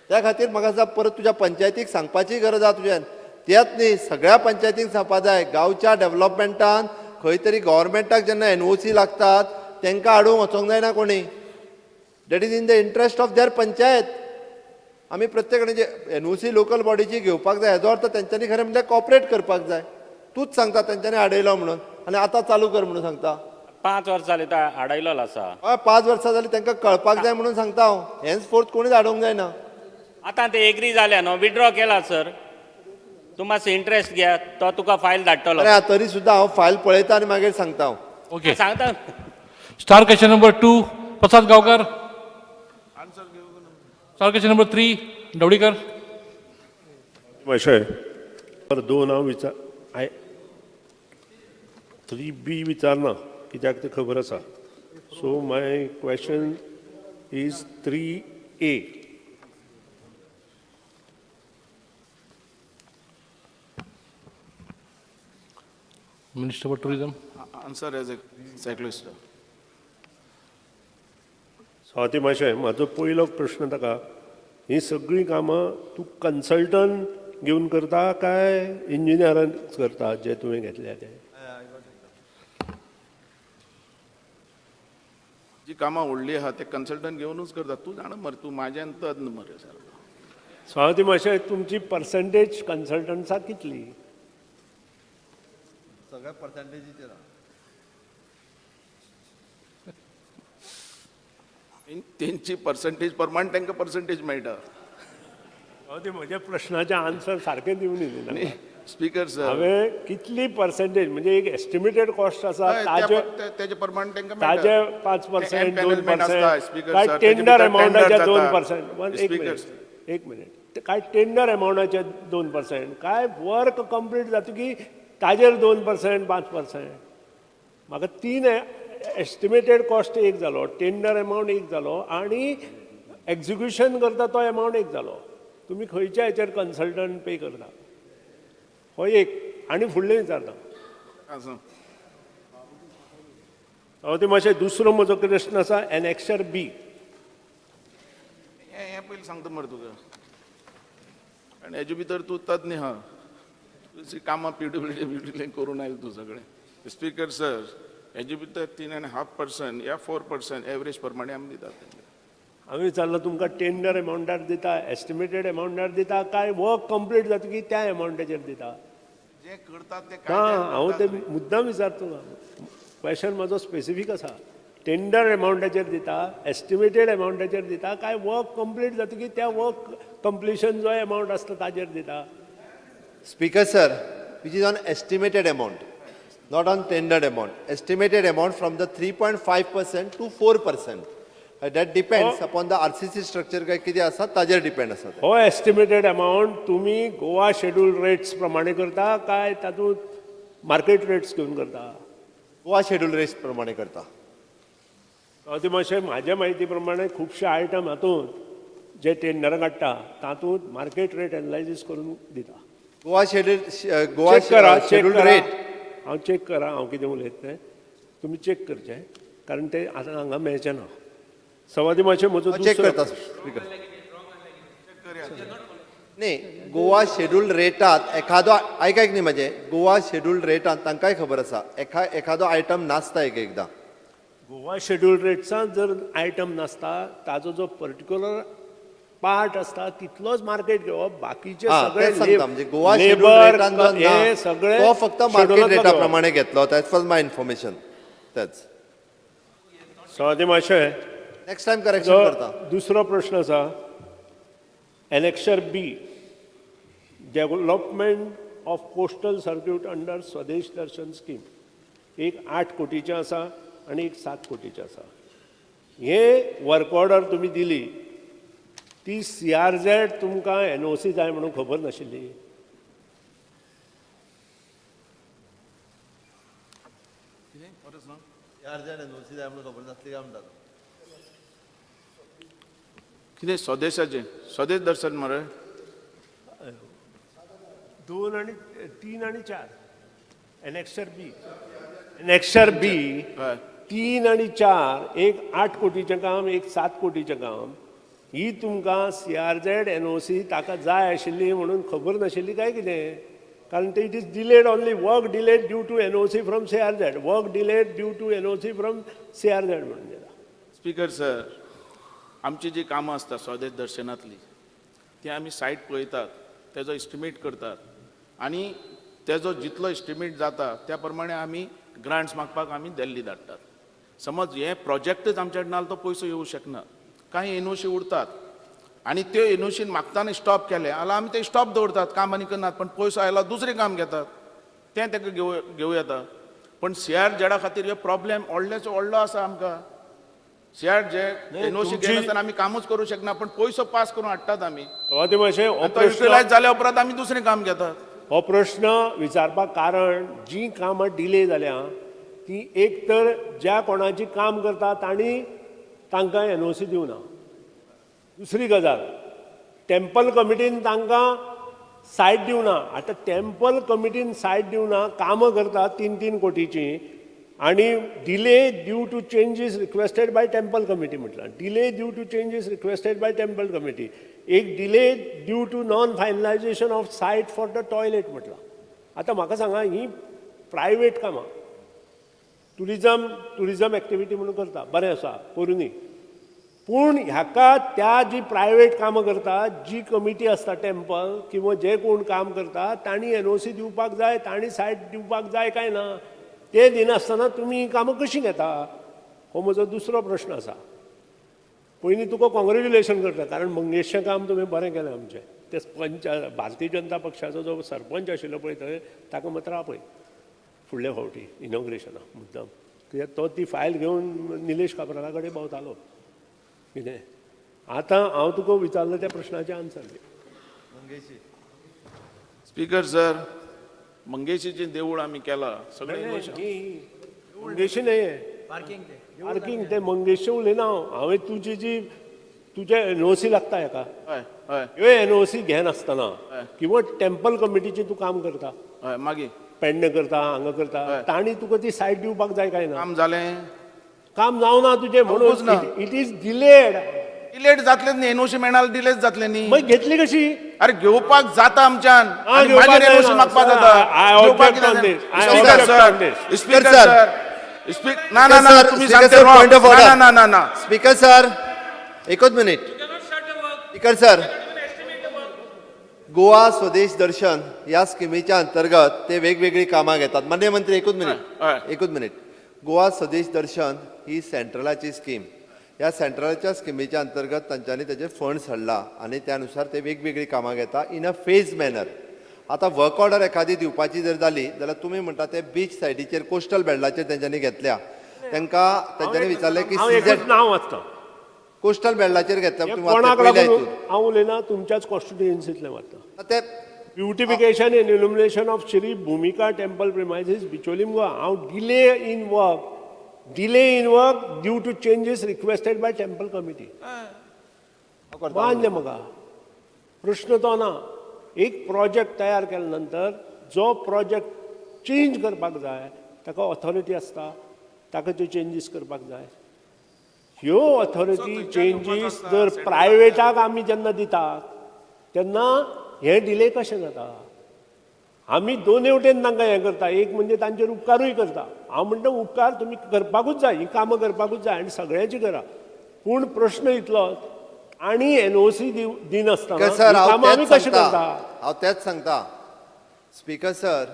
त्या खातीर म्हाका दिसता परत तुज्या पंचायतीक सांगपाची गरज आहा तुज्यान. तेच न्ही, सगळ्या पंचायतींक सांगपा जाय. गांवच्या डेव्हलपमेंटान खंय तरी गव्हर्मेंटाक जेन्ना NOC लागतात तांकां हाडूंक वचोंक जायना कोणी. That is in the interest of their panchayat. आमी प्रत्येक कडेन जे NOC local बॉडीची घेवपाक जाय, हेजो अर्थ तेंच्यांनी खरें म्हणल्यार कॉपरेट करपाक जाय. तूंच सांगता तेंच्यांनी आडयलो म्हणून आनी आतां चालू कर म्हणून सांगता. 5 वर्सां जाली तो आडयलोलो आसा. हय, 5 वर्सां जाली तांकां कळपाक जाय म्हणून सांगता हांव. हेन्स फोर्थ कोणीच हाडूंक जायना. आतां ते एग्री जाल्या न्हू, विड्रॉ केला सर. तूं मातसो इंट्रस्ट घे, तो तुका फायल धाडटलो. अरे तरी सुद्दां हांव फायल पळयता आनी मागीर सांगता हांव. ओके, सांगता. Star question number 2 Prasad Gaonkar. Star question number 3 Dhavalikar. मातशें 2 हांव विचार, 3B विचारना कित्याक तें खबर आसा. So my question is 3A. Minister for Tourism. Answer as a cyclist. Swati माशे, म्हाजो पयलो प्रश्न ताका, ही सगळीं कामां तूं कन्सल्टंट घेवन करता काय इंजिनियरान करता जे तुवें घेतल्या ते? जी कामां व्हडलीं आहा ते कन्सल्टंट घेवनूच करता. तूं जाणा मरे, तूं म्हाज्यान तज्ञ मरे सारको. स्वाती माशे, तुमची पर्संटेज कन्सल्टंट्साक कितली? सगळ्या पर्संटेजीचेर तेंची पर्संटेज प्रमाण तांकां पर्संटेज मेळटा. ते म्हज्या प्रश्नाचे आन्सर सारकें दिवन न्ही स्पीकर सर, हांवें कितली पर्संटेज म्हणजे एक एस्टिमेटेड कॉस्ट आसा ताजे प्रमाण तांकां ताजे 5% 2% काय टेंडर अमावंटाचे 2%? एक मिनिट, काय टेंडर अमावंटाचे 2% काय वर्क कंप्लीट जातकीर ताजेर 2% 5%? म्हाका 3 एस्टिमेटेड कॉस्ट एक जालो, टेंडर अमावंट एक जालो आनी एक्झिक्युशन करता तो अमावंट एक जालो. तुमी खंयच्या हेचेर कन्सल्टंट पे करता? हो एक. आनी फुडलें विचारता हांव ते मातशें. दुसरो म्हजो प्रश्न आसा एनेक्शर बी. हें पयलीं सांगता मरे तुका, आनी हेजे भितर तूं तज्ञ आहा, तुजी कामां PWD करून आयलें तूं सगळें. स्पीकर सर, हेजे भितर 3.5% या 4% एवरेज प्रमाणे आमी दितात. हांवें विचारलां तुमकां टेंडर अमावंटार दिता, एस्टिमेटेड अमावंटार दिता काय वर्क कंप्लीट जातकीर त्या अमावंटाचेर दिता? जे करतात ते ना, हांव ते मुद्दाम विचारता तुका. क्वेशन म्हजो स्पेसिफीक आसा. टेंडर अमावंटाचेर दिता, एस्टिमेटेड अमावंटाचेर दिता काय वर्क कंप्लीट जातकीर त्या वर्क कंप्लिशन जो अमावंट आसता ताजेर दिता? Speaker sir, which is on estimated amount, not on tendered amount. Estimated amount from the 3.5% to 4%. That depends upon the RCC structure काय कितें आसा ताजेर डिपेंड आसा तें. हो एस्टिमेटेड अमावंट तुमी गोवा शेड्यूल रेट्स प्रमाणे करता काय तातूंत मार्केट रेट्स घेवन करता? गोवा शेड्यूल रेट्स प्रमाणे करता. ते मातशें म्हाज्या म्हायती प्रमाणे खुबशे आयटम हातूंत जे टेंडरां काडटा तातूंत मार्केट रेट एनलायजीस करून दिता. गोवा शेड्यूल गोवा चेक करा, चेक शेड्यूल करा. रेट हांव चेक करा, हांव कितें उलयता तें तुमी चेक करचें, कारण तें आतां हांगा मेळचें ना. सवादी मातशें म्हजो चेक दुसरो करता स्पीकर. न्ही, गोवा शेड्यूल रेटात एखादो, आयकाय न्ही म्हाजें, गोवा शेड्यूल रेटात तांकांय खबर आसा एखादो आयटम नासता एक एकदां. गोवा शेड्यूल रेट्सान जर आयटम नासता ताजो जो पर्टिक्युलर पार्ट आसता तितलोच मार्केट घेवप, बाकीचे सगळे तेच सांगता, म्हणजे गोवा शेड्यूल लेबर रेटान जो ना हे सगळे तो फक्त मार्केट शेड्युलांतलो रेटा घेवप. प्रमाणे घेतलो. That's was my information. तेच सवादी मातशें नेक्स्ट टायम करेक्शन करता. दुसरो प्रश्न आसा, Annexure B, development of coastal circuit under Swadesh Darshan scheme, एक 8 कोटीचें आसा आनी एक 7 कोटीचें आसा. हे वर्क ऑर्डर तुमी दिली ती CRZ तुमकां NOC जाय म्हणून खबर नाशिल्ली? कितें स्वदेशाचें, स्वदेश दर्शन मरे? 2 आनी 3 आनी 4 एनेक्शर बी, एनेक्शर बी 3 आनी 4, एक 8 कोटीचें काम, एक 7 कोटीचें काम, ही तुमकां CRZ NOC ताका जाय आशिल्ली म्हणून खबर नाशिल्ली काय कितें? कारण ते it is delayed only, work delayed due to NOC from CRZ, work delayed due to NOC from CRZ म्हणून दिला. स्पीकर सर, आमची जी कामां आसता स्वदेश दर्शनांतली ती आमी सायट पळयतात, तेजो एस्टिमेट करतात आनी तेजो जितलो एस्टिमेट जाता त्या प्रमाणे आमी ग्रांट्स मागपाक आमी दिल्ली धाडटात. समज हे प्रोजेक्टच आमच्या नाल तो पयसो येवं शकना, कांय एनओसी उरतात आनी त्यो एनओसीन मागताना स्टॉप केले जाल्यार आमी ते स्टॉप दवरतात, काम आनी करनात, पण पयसो आयला दुसरें काम घेतात, तें ताका घेवं येता. पण CRZ खातीर हे प्रॉब्लेम व्हडल्याचो व्हडलो आसा आमकां. CRZ NOC घेनासतना आमी कामूच करूं शकना, पण पयसो पास करून हाडटात आमी, तो युटिलायज जाल्या उपरांत आमी दुसरें काम घेतात. हो प्रश्न विचारपाक कारण जी कामां डिले जाल्या ती एक तर ज्या कोणाची काम करता तांणी तांकां NOC दिवना, दुसरी गजाल टेम्पल कमिटीन तांकां सायट दिवना. आतां टेम्पल कमिटीन सायट दिवना, कामां करता 3-3 कोटीची आनी delay due to changes requested by temple committee म्हटलां, delay due to changes requested by temple committee, एक delay due to non finalisation of site for the toilet म्हटलां. आतां म्हाका सांगा, ही प्रायवेट कामां, टुरिजम एक्टिविटी म्हणून करता, बरें आसा करुनी, पूण ह्याका त्या जी प्रायवेट कामां करता, जी कमिटी आसता टेम्पल किंवा जे कोण काम करता तांणी NOC दिवपाक जाय, तांणी सायट दिवपाक जाय काय ना? ते दिनासतना तुमी ही कामां कशीं घेता? हो म्हजो दुसरो प्रश्न आसा. पयलीं तुका कॉंग्रेच्युलेशन करता, कारण मंगेशचें काम तुमी बरें केलें आमचें. ते पंच भारतीय जनता पक्षाचो जो सरपंच आशिल्लो पळय थंय, ताका मात्र आपय फुडल्या फावटी इनॉग्रेशनाक मुद्दम, कित्याक तो ती फायल घेवन निलेश काब्राला कडेन भोंवतालो. कितें आतां हांव तुका विचारलें त्या प्रश्नाचें आन्सर दी. स्पीकर सर, मंगेशीचें देवूळ आमी केलां सगळें. मंगेशी न्हय, पार्किंग तें मंगेशी उलयना हांव. हांवें तुजी जी तुजे NOC लागता हेका, ह्यो NOC घेनासतना किंवा टेम्पल कमिटीचें तूं काम करता, मागीर पेडणे करता, हांगा करता, तांणी तुका ती सायट दिवपाक जाय काय ना? काम जालें, काम जावना तुजें म्हणून it is delayed. Delayed जातलें न्ही, NOC मेळना डिलेड जातलें न्ही. मागीर घेतली कशी? अरे घेवपाक जाता आमच्यान, मागीर NOC मागपाक जाता. स्पीकर सर, ना ना ना, तुम्ही सांगते पॉइंट ऑफ ऑर्डर. ना ना ना स्पीकर सर, एकच मिनिट. स्पीकर सर, गोवा स्वदेश दर्शन ह्या स्किमीच्या अंतर्गत ते वेगवेगळी कामां घेतात. माननीय मंत्री, एकूच मिनिट, एकूच मिनिट. गोवा स्वदेश दर्शन ही सेंट्रलाची स्कीम. ह्या सेंट्रलाच्या स्किमीच्या अंतर्गत तांच्यांनी तेजे फंड्स हाडला आनी त्यानुसार ते वेगवेगळी कामां घेता इन अ फेज मॅनर. आतां वर्क ऑर्डर एखादी दिवपाची जर जाली जाल्यार तुमी म्हणटा ते बीच सायडीचेर कोस्टल बेल्टाचेर तेंच्यांनी घेतल्या, तांकां तेंच्यांनी विचारलें की नांव वाचता. कोस्टल बेल्टाचेर घेतला हें कोणाक लागून हांव उलयना, तुमच्याच कॉन्स्टिट्युएन्सींतलें वता. ते Beautification and illumination of Shri Bhumika temple premises Bicholim Goa. हांव delay in work due to changes requested by temple committee. मान्य म्हाका, प्रश्न तो ना. एक प्रोजेक्ट तयार केल्या नंतर जो प्रोजेक्ट चेंज करपाक जाय ताका ऑथॉरिटी आसता, ताका त्यो चेंजीस करपाक जाय. ह्यो ऑथॉरिटी चेंजीस जर प्रायवेटाक आमी जेन्ना दितात तेन्ना हे डिले कशें जाता? आमी दोनूय वटेन तांकां हें करता. एक म्हणजे तांचेर उपकारूय करता. हांव म्हणटा उपकार तुमी करपाकूच जाय, हीं कामां करपाकूच जाय आनी सगळ्यांची करा. पूण प्रश्न इतलोच, आनी एनओसी दिनासतना कामां आमी कशें करता? हांव तेंच सांगता स्पीकर सर,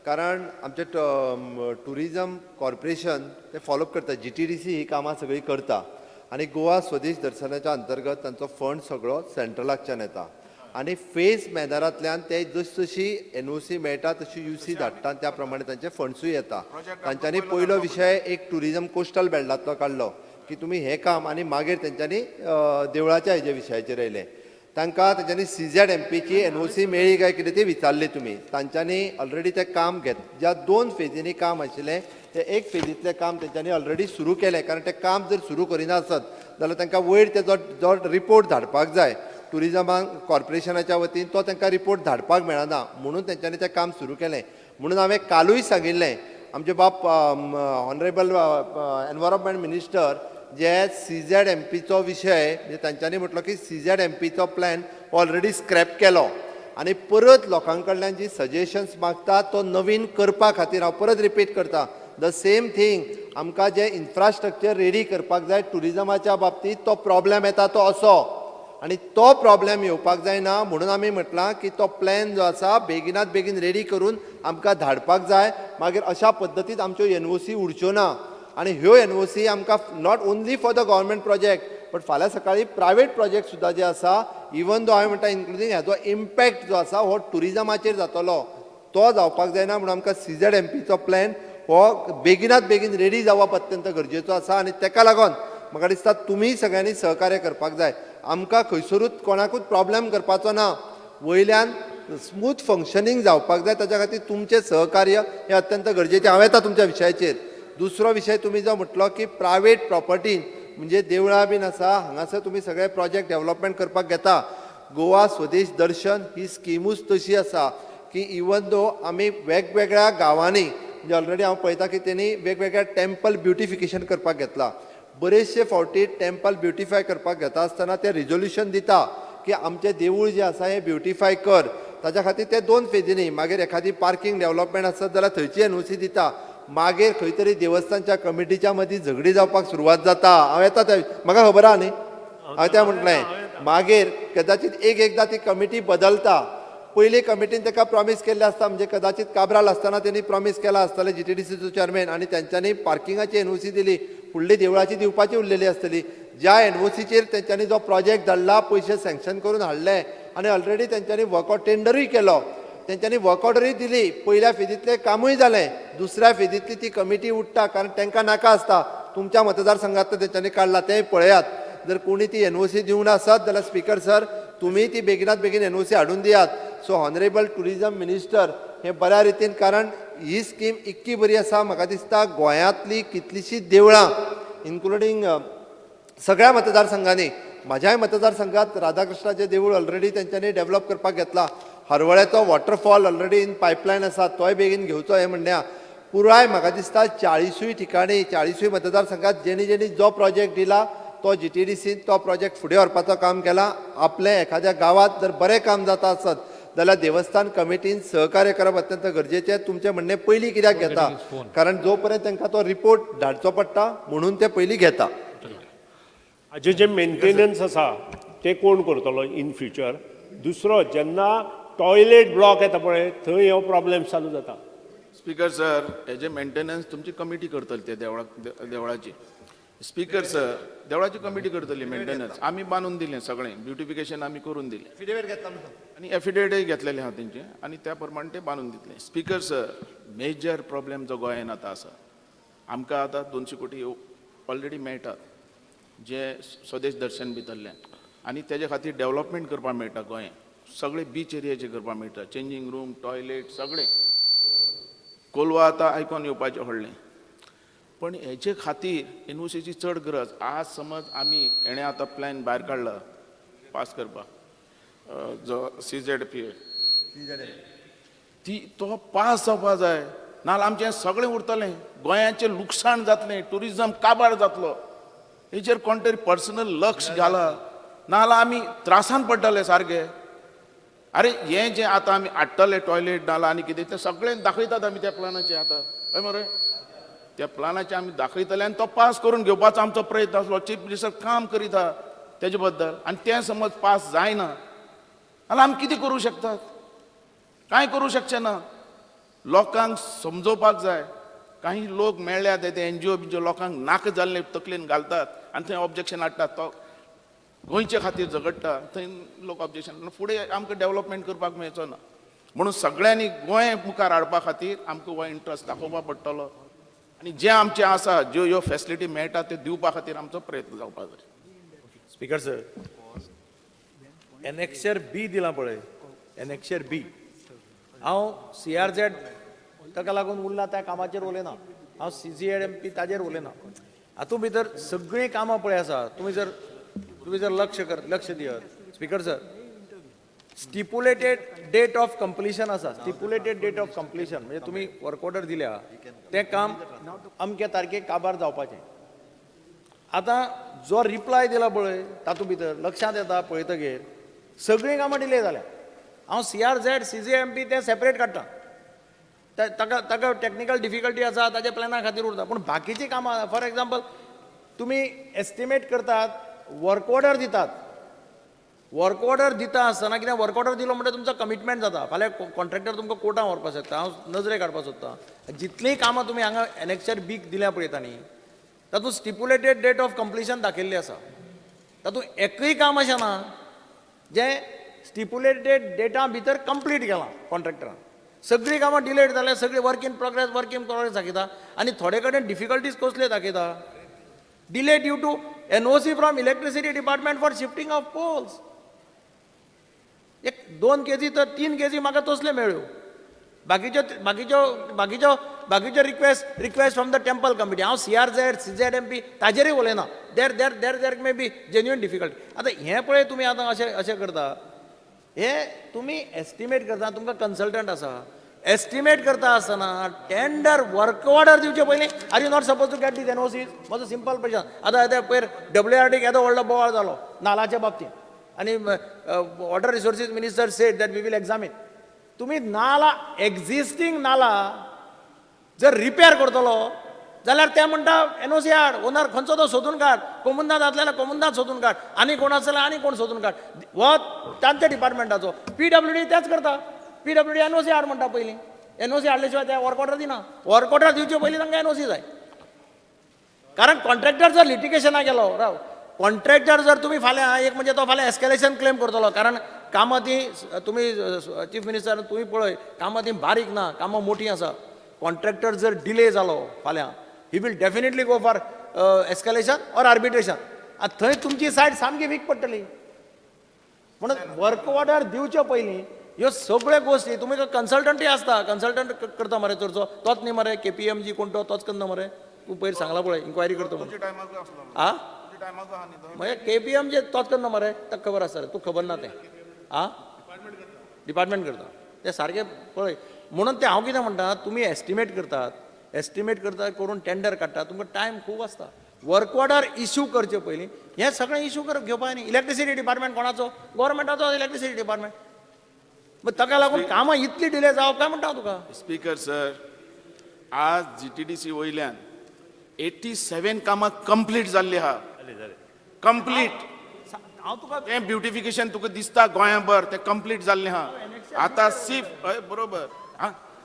कारण आमचें टुरिजम कॉर्पोरेशन ते फॉलोअप करता, GTDC ही कामां सगळीं करता आनी गोवा स्वदेश दर्शनाच्या अंतर्गत तांचो फंड सगळो सेंट्रलाकच्यान येता आनी फेज मॅनरांतल्यान ते जशी एनओसी मेळटा तशी यूसी धाडटा, त्या प्रमाणे तांचे फंड्सूय येता. तांच्यांनी पयलो विशय एक टुरिजम कोस्टल बेल्टांतलो काडलो की तुमी हें काम, आनी मागीर तेंच्यांनी देवळाच्या हेजे विशयाचेर येयले. तांकां तेंच्यांनी CZMPची एनओसी मेळ्ळी काय कितें ती विचारली तुमी. तांच्यांनी ऑलरेडी तें काम घेत, ज्या दोन फेजींनी काम आशिल्लें तें एक फेजींतलें काम तेंच्यांनी ऑलरेडी सुरू केलें, कारण तें काम जर सुरू करिना आसत जाल्यार तांकां वयर तेजो जो रिपोर्ट धाडपाक जाय टुरिजमाक कॉर्पोरेशनाच्या वतीन, तो तांकां रिपोर्ट धाडपाक मेळना म्हणून तेंच्यांनी तें काम सुरू केलें. म्हणून हांवें कालूय सांगिल्लें आमचे बाब ऑनरेबल एनवायरमेंट मिनिस्टर जे CZMPचो विशय, म्हणजे तांच्यांनी म्हटलो की CZMPचो प्लॅन ऑलरेडी स्क्रॅप केलो आनी परत लोकां कडल्यान जी सजेशन्स मागता तो नवीन करपा खातीर हांव परत रिपीट करता the same thing. आमकां जें इन्फ्रास्ट्रक्चर रेडी करपाक जाय टुरिजमाच्या बाबतींत तो प्रॉब्लेम येता तो असो, आनी तो प्रॉब्लेम येवपाक जायना म्हणून आमी म्हटलां की तो प्लॅन जो आसा बेगिनात बेगीन रेडी करून आमकां धाडपाक जाय. मागीर अशा पद्दतीन आमच्यो एनओसी उरच्यो ना आनी ह्यो एनओसी आमकां not only for the government project but फाल्यां सकाळीं प्रायवेट प्रोजेक्ट सुद्दां जे आसा, इवन दो हांवें म्हणटा इन्क्लुडींग हाजो इम्पॅक्ट जो आसा हो टुरिजमाचेर जातलो, तो जावपाक जायना म्हणून आमकां CZMPचो प्लॅन हो बेगिनात बेगीन रेडी जावप अत्यंत गरजेचो आसा. आनी तेका लागून म्हाका दिसता तुमी सगळ्यांनी सहकार्य करपाक जाय. आमकां खंयसरूच कोणाकूच प्रॉब्लेम करपाचो ना, वयल्यान स्मूथ फंक्शनींग जावपाक जाय, ताच्या खातीर तुमचें सहकार्य हें अत्यंत गरजेचें. हांव येता तुमच्या विशयाचेर. दुसरो विशय तुमी जो म्हटलो की प्रायवेट प्रॉपर्टीन म्हणजे देवळां बीन आसा हांगासर तुमी सगळे प्रोजेक्ट डेवलपमेंट करपाक घेता. गोवा स्वदेश दर्शन ही स्किमूच तशी आसा की इवन दो आमी वेगवेगळ्या गांवांनी म्हणजे ऑलरेडी हांव पळयता की तेणी वेगवेगळ्या टेम्पल ब्युटिफिकेशन करपाक घेतला. बरेचशे फावटी टेम्पल ब्युटिफाय करपाक घेता आसतना ते रिजोल्युशन दिता की आमचें देवूळ जें आसा हें ब्युटिफाय कर, ताच्या खातीर ते दोन फेजींनी. मागीर एखादी पार्किंग डेवलपमेंट आसत जाल्यार थंयची एनओसी दिता. मागीर खंय तरी देवस्थानच्या कमिटीच्या मदीं झगडी जावपाक सुरवात जाता. हांव येता त्या, म्हाका खबर आहा न्ही, हांवें तें म्हटलें. मागीर कदाचीत एक एकदां ती कमिटी बदलता. पयली कमिटीन ताका प्रॉमीस केल्लें आसता, म्हणजे कदाचीत काब्राल आसतना तेणी प्रॉमीस केलां आसतलें GTDCचो चेअरमॅन, आनी तेंच्यांनी पार्किंगाची एनओसी दिली, फुडली देवळाची दिवपाची उरलेली आसतली. ज्या एनओसीचेर तेंच्यांनी जो प्रोजेक्ट धाडला, पयशे सँक्शन करून हाडले आनी ऑलरेडी तेंच्यांनी वर्कआवट टेंडरूय केलो, तेंच्यांनी वर्क ऑर्डरूय दिली, पयल्या फेजींतलें कामूय जालें. दुसऱ्या फेजींतली ती कमिटी उठ्ठा कारण तांकां नाका आसता. तुमच्या मतदारसंघांतलें तेंच्यांनी काडला तेंय पळयात. जर कोणी ती एनओसी दिवंक नासत जाल्यार स्पीकर सर तुमी ती बेगिनात बेगीन एनओसी हाडून दियात. सो ऑनरेबल टुरिजम मिनिस्टर हे बऱ्या रितीन, कारण ही स्कीम इतकी बरी आसा, म्हाका दिसता गोंयांतली कितलींशीं देवळां इन्क्लुडींग सगळ्या मतदारसंघांनी, म्हाज्याय मतदारसंघात राधाकृष्णाचें देवूळ ऑलरेडी तेंच्यांनी डेवलप करपाक घेतला, हरवळ्याचो वॉटरफॉल ऑलरेडी इन पायपलायन आसा तोय बेगीन घेवचो हें म्हणणें. पुराय म्हाका दिसता 40 ठिकाणी 40 मतदारसंघात जेणी जेणी जो प्रोजेक्ट दिला तो GTDCन तो प्रोजेक्ट फुडें व्हरपाचो काम केला. आपलें एखाद्या गांवांत जर बरें काम जाता आसत जाल्यार देवस्थान कमिटीन सहकार्य करप अत्यंत गरजेचें. तुमचें म्हणणें पयलीं कित्याक घेता, कारण जो पर्यंत तांकां तो रिपोर्ट धाडचो पडटा म्हणून ते पयलीं घेता. हाजें जें मेंटेनन्स आसा तें कोण करतलो इन फ्युचर? दुसरो, जेन्ना टॉयलेट ब्लॉक येता पळय थंय हो प्रॉब्लेम चालू जाता. स्पीकर सर, हेजे मेंटेनन्स तुमची कमिटी करतली ते देवळाची. स्पीकर सर, देवळाची कमिटी करतली मेंटेनन्स. आमी बांदून दिलें सगळें, ब्युटिफिकेशन आमी करून दिलें आनी एफिडेविटय घेतलेलें आहा तेंचें आनी त्या प्रमाणे ते बांदून दितलें. स्पीकर सर, मेजर प्रॉब्लेम जो गोंयान आतां आसा, आमकां आतां 200 कोटी ऑलरेडी मेळटात. जे स्वदेश दर्शन भितरल्यान आनी तेजे खातीर डेवलपमेंट करपाक मेळटा गोंयांत, सगळे बीच एरियाचे करपाक मेळटा, चेंजींग रूम, टॉयलेट सगळें. कोलवा आतां आयकोन येवपाचें व्हडलें, पण हेजे खातीर एनओसीची चड गरज. आज समज आमी हेणें आतां प्लॅन भायर काडला पास करपाक, जो CZP ती तो पास जावपा जाय, नाजाल्यार आमचें सगळें उरतलें, गोंयाचें लुकसाण जातलें, ट्युरिजम काबार जातलो. हेचेर कोण तरी पर्सनल लक्ष घाला, नाजाल्यार आमी त्रासान पडटले सारके. अरे हें जें आतां आमी हाडटले टॉयलेट नाजाल्यार आनी कितें तें सगळें दाखयतात आमी त्या प्लानाचें आतां, हय मरे? त्या प्लानाचें आमी दाखयतले आनी तो पास करून घेवपाचो आमचो प्रयत्न आसलो. चीफ मिनिस्टर काम करीता तेजे बद्दल, आनी तें समज पास जायना जाल्यार आमी कितें करूं शकतात? कांय करूं शकचे ना. लोकांक समजोवपाक जाय. काही लोक मेळ्ळ्यात ते NGO बिनजीओ लोकांक नाका जाल्ले तकलेन घालतात आनी थंय ऑब्जेक्शन हाडटात. तो गोंयचे खातीर झगडटा, थंय लोक ऑब्जेक्शन, फुडें आमकां डेवलपमेंट करपाक मेळचो ना. म्हणून सगळ्यांनी गोंय मुखार हाडपा खातीर आमकां हो इंट्रस्ट दाखोवपा पडटलो आनी जें आमचें आसा, ज्यो ह्यो फेसिलिटी मेळटा त्यो दिवपा खातीर आमचो प्रयत्न जावपाक जाय. स्पीकर सर, एनेक्शर बी दिलां पळय, एनेक्शर बी, हांव CRZ ताका लागून उरला त्या कामाचेर उलयना, हांव CZMP ताजेर उलयना. हातूंत भितर सगळीं कामां पळय आसा, तुमी जर लक्ष दियत speaker sir, stipulated date of completion आसा. स्टिपुलेटेड डेट ऑफ कंप्लिशन म्हणजे तुमी वर्क ऑर्डर दिल्या तें काम अमक्या तारखेक काबार जावपाचें. आतां जो रिप्लाय दिला पळय तातूंत भितर लक्षांत येता पळयतगीर सगळीं कामां डिले जाल्या. हांव CRZ CZMP तें सेपरेट काडटा, ताका ताका टॅक्निकल डिफिकल्टी आसा, ताच्या प्लॅना खातीर उरता. पूण बाकीचीं कामां, फॉर एग्जाम्पल तुमी एस्टिमेट करतात, वर्क ऑर्डर दितात, वर्क ऑर्डर दिता आसतना कितें वर्क ऑर्डर दिलो म्हणटा तुमचो कमिटमेंट जाता. फाल्यां कॉन्ट्रॅक्टर तुमकां कोर्टान व्हरपाक शकता. हांव नजरे काडपाक सोदतां, जितलीं कामां तुमी हांगा एनेक्शर बीक दिल्या पळयता न्ही, तातूंत स्टिपुलेटेड डेट ऑफ कंप्लिशन दाखयल्ली आसा. तातूंत एकूय काम अशें ना जें स्टिपुलेटेड डेटा भितर कंप्लीट केलां कॉन्ट्रॅक्टरान. सगळीं कामां डिलेड जाल्या, सगळीं work in progress, work in progress दाखयता. आनी थोडे कडेन डिफिकल्टीज कसल्यो दाखयता, delay due to NOC from electricity department for shifting of poles. एक 2 केजी तर 3 केजी म्हाका तसल्यो मेळ्ळ्यो. बाकीच्यो बाकीच्यो बाकीच्यो बाकीच्यो request from the temple committee. हांव CRZ CZMP ताजेरूय उलयना. There there there there may be genuine difficulty. आतां हें पळय तुमी आतां अशें अशें करता, हे तुमी एस्टिमेट करता, तुमकां कन्सल्टंट आसा, एस्टिमेट करता आसतना टेंडर वर्क ऑर्डर दिवचे पयलीं are you not suppose to get these NOCs? म्हजो सिंपल प्रश्न. आतां आतां पयर WRD येदो व्हडलो बोवाळ जालो नालाच्या बाबतींत, आनी water resources minister said that we will examine. तुमी नाला, एक्झिस्टींग नाला जर रिपेर करतलो जाल्यार ते म्हणटा एनओसी हाड, ओनर खंयचो तो सोदून काड, कोमुंदाद आसले जाल्यार कोमुंदाद सोदून काड, आनी कोण आसले आनी कोण सोदून काड, हो तांच्या डिपार्टमेंटाचो. PWD तेच करता, PWD NOC हाड म्हणटा पयलीं, एनओसी हाडले शिवाय ते वर्क ऑर्डर दिना. वर्क ऑर्डर दिवचे पयलीं तांकां एनओसी जाय. कारण कॉन्ट्रॅक्टर जर लिटिगेशनाक गेलो, राव, कॉन्ट्रॅक्टर जर तुमी फाल्यां एक म्हणजे तो फाल्यां एस्केलेशन क्लेम करतलो. कारण कामां ती तुमी चीफ मिनिस्टर तुमी पळय, कामां ती बारीक ना, कामां मोटीं आसा. कॉन्ट्रॅक्टर जर डिले जालो फाल्यां, he will definitely go for escalation or arbitration. आनी थंय तुमची सायड सामकी वीक पडटली. म्हणून वर्क ऑर्डर दिवचे पयलीं ह्यो सगळ्यो गोश्टी तुमी कन्सल्टंटूय आसता, कन्सल्टंट करता मरे चडसो तोच न्ही मरे, KPMG कोण तो तोच करना मरे, तूं पयर सांगला पळय इन्क्वायरी करता म्हणून. आ मागीर KPMG तोच करना मरे, ताका खबर आसता रे, तूं खबर ना तें. आ डिपार्टमेंट करता तें सारकें पळय. म्हणून तें हांव कितें म्हणटा, तुमी एस्टिमेट करतात, एस्टिमेट करता करून टेंडर काडटा, तुमकां टायम खूब आसता. वर्क ऑर्डर इश्यू करचे पयलीं हें सगळें इश्यू करप घेवपा न्ही. इलेक्ट्रिसिटी डिपार्टमेंट कोणाचो? गोवोरमेंटाचो इलेक्ट्रिसिटी डिपार्टमेंट. मग ताका लागून कामां इतली डिले जावप काय म्हणटा तुका. स्पीकर सर, आज GTDC वयल्यान 87 कामां कंप्लीट जाल्ली आहा, कंप्लीट. हांव तुका तें ब्युटिफिकेशन तुका दिसता गोंयाभर तें कंप्लीट जाल्लें आहा. आतां सिफ हय बरोबर,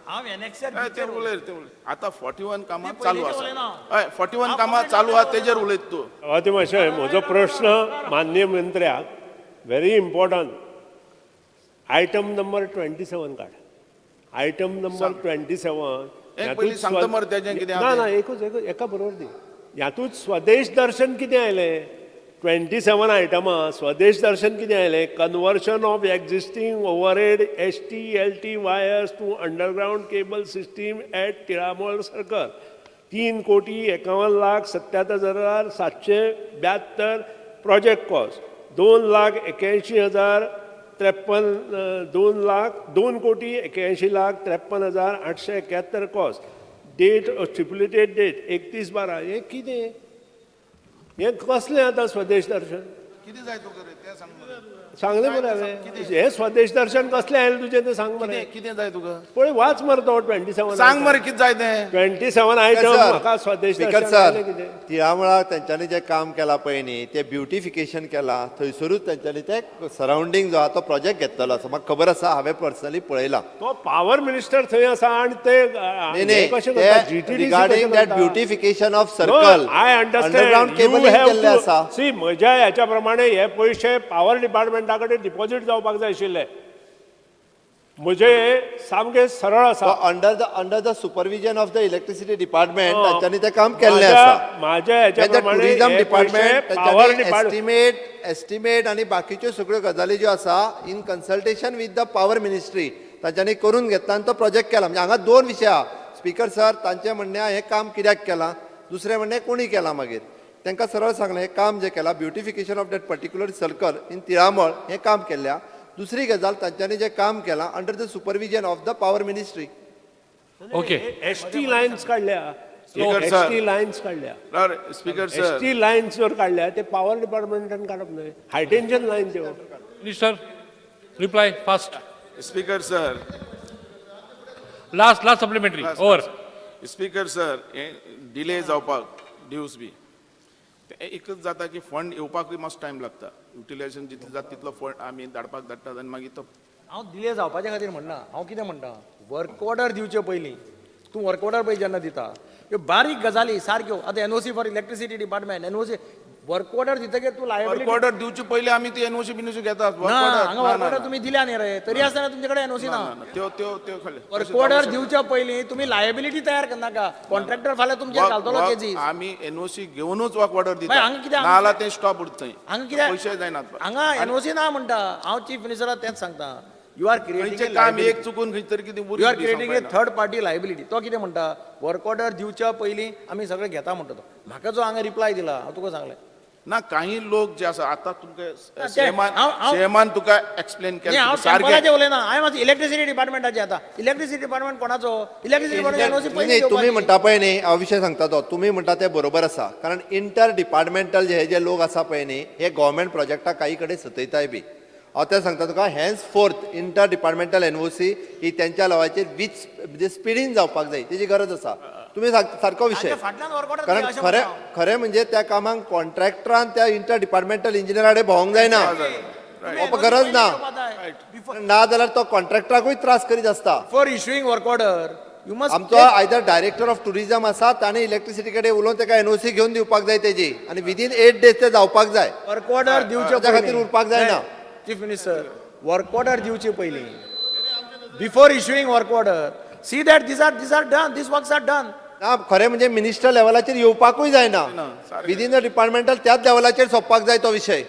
हांव एनेक्सर ते उलय ते उलय. आतां 41 कामां चालू आसा, हय 41 कामां चालू आहा, तेजेर उलयत तूं. सभापती महाशय, म्हजो प्रश्न माननीय मंत्र्याक very important. Item number 27 काड, आयटम नंबर 27. सांगता मरे तेजें कितें ना ना, एकूच एकूच एका बरोबर दी. हातूंत स्वदेश दर्शन कितें आयलें? 27 आयटमां स्वदेश दर्शन कितें आयलें? Conversion of existing overhead HT LT wires to underground cable system at Tilamol circle 3,51,77,772 project cost 2,81,053 2,81,53,871 cost date stipulated date 31/12. हें कितें? हें कसलें आतां स्वदेश दर्शन? कितें जाय तुका रे तें सांग मरे. सांगलें मरे हांवें. हें स्वदेश दर्शन कसलें आयलें तुजें तें सांग मरे. कितें जाय तुका? पळय वाच मरे तो 27. सांग मरे कितें जाय तें. 27 आयटम म्हाका स्वदेश दर्शन आयलें कितें? तिळामळा तेंच्यांनी जें काम केलां पळय न्ही, तें ब्युटिफिकेशन केलां, थंयसरूच तेंच्यांनी तें सरावंडींग जो आहा तो प्रोजेक्ट घेतलेलो आसा. म्हाका खबर आसा, हांवें पर्सनली पळयलां. तो पावर मिनिस्टर थंय आसा आनी ते कशें करता? Regarding that beautification of circle, I understand, underground cabling केल्लें आसा. सी, म्हज्या ह्याच्या प्रमाणे हे पयशे पावर डिपार्टमेंटा कडेन डिपॉझिट जावपाक जाय आशिल्ले. म्हजे सामकें सरळ आसा. Under the supervision of the electricity department तांच्यांनी तें काम केल्लें आसा. म्हाज्या ह्याच्या प्रमाणे टुरिझम डिपार्टमेंट तांच्यांनी एस्टिमेट आनी बाकीच्यो सगळ्यो गजाली ज्यो आसा in consultation with the power ministry तांच्यांनी करून घेतला आनी तो प्रोजेक्ट केला. म्हणजे हांगा दोन विशय आहा स्पीकर सर. तांचें म्हणणें हें काम कित्याक केलां, दुसरें म्हणणें कोणी केलां. मागीर तांकां सरळ सांगलें हें काम जें केलां beautification of that particular circle in Tilamol हें काम केल्लें. दुसरी गजाल तांच्यांनी जें काम केलां under the supervision of the power ministry. Okay, ST lines काडल्या, एसटी लायन्स काडल्या स्पीकर सर, एसटी लायन्स जर काडल्या ते पावर डिपार्टमेंटान काडप न्हय, हाय टेन्शन लायन त्यो. Minister reply fast. Speaker sir, last last supplementary over. Speaker sir, हें डिले जावपाक ड्यूज बी एकच जाता की फंड येवपाकूय मातसो टायम लागता. युटिलायझेशन जितलें जाता तितलो फंड आमी धाडपाक धाडटात आनी मागीर तो. हांव डिले जावपाचे खातीर म्हणना, हांव कितें म्हणटा, वर्क ऑर्डर दिवचे पयलीं तूं वर्क ऑर्डर पळय जेन्ना दिता ह्यो बारीक गजाली सारक्यो. आतां NOC for electricity department, NOC work order दितकीर तूं लायबिलिटी. वर्क ऑर्डर दिवचे पयलीं आमी ती एनओसी बिनओसी घेतात. ना, हांगा वर्क ऑर्डर तुमी दिल्या न्ही रे, तरी आसतना तुमचे कडेन एनओसी ना. त्यो त्यो त्यो वर्क ऑर्डर दिवच्या पयलीं तुमी लायबिलिटी तयार करनाका. कॉन्ट्रॅक्टर फाल्यां तुमचेर घालतलो केजीस. आमी एनओसी घेवनूच वर्क ऑर्डर दिता, ना जाल्यार तें स्टॉप उरता थंय. हांगा कित्याक पयशे जायनात. हांगा एनओसी ना म्हणटा. हांव चीफ मिनिस्टराक तेंच सांगता, you are creating काम एक चुकून खंय तरी कितें, you are creating a third party liability. तो कितें म्हणटा, वर्क ऑर्डर दिवच्या पयलीं आमी सगळें घेता म्हणटा तो. म्हाका जो हांगा रिप्लाय दिला हांव तुका सांगलें ना, काही लोक जे आसा आतां तुमकां सीएमान तुका एक्सप्लेन केलें. हांव टेम्पलाचें उलयना, हांवें मातशें इलेक्ट्रिसिटी डिपार्टमेंटाचें. आतां इलेक्ट्रिसिटी डिपार्टमेंट कोणाचो? इलेक्ट्रिसिटी डिपार्टमेंट एनओसी पयलीं. तुमी म्हणटा पळय न्ही, हांव विशय सांगता तो, तुमी म्हणटा तें बरोबर आसा. कारण इंटर डिपार्टमेंटल हे जे लोक आसा पळय न्ही, हे गव्हर्मेंट प्रोजेक्टाक काही कडेन सतयताय बी. हांव तें सांगता तुका, henceforth inter departmental NOC ही त्यांच्या लेवलाचेर वीज म्हणजे स्पिडीन जावपाक जाय, तेजी गरज आसा. तुमी सारको विशय, कारण खरें खरें म्हणजे त्या कामाक कॉन्ट्रॅक्टरान त्या इंटर डिपार्टमेंटल इंजिनियरा कडेन भोवंक जायना, गरज ना. ना जाल्यार तो कॉन्ट्रॅक्टराकूय त्रास करीत आसता. For issuing work order you must, आमचो आयदर डायरेक्टर ऑफ टुरिझम आसा ताणें इलेक्ट्रिसिटी कडेन उलोवन ताका एनओसी घेवन दिवपाक जाय तेजी, आनी विदीन 8 डेज ते जावपाक जाय. वर्क ऑर्डर दिवचे खातीर उरपाक जायना. चीफ मिनिस्टर, वर्क ऑर्डर दिवचे पयलीं, before issuing work order see that these are done, these works are done. ना, खरें म्हणजे मिनिस्टर लेवलाचेर येवपाकूय जायना, विदीन the departmental त्याच लेवलाचेर सोंपपाक जाय तो विशय.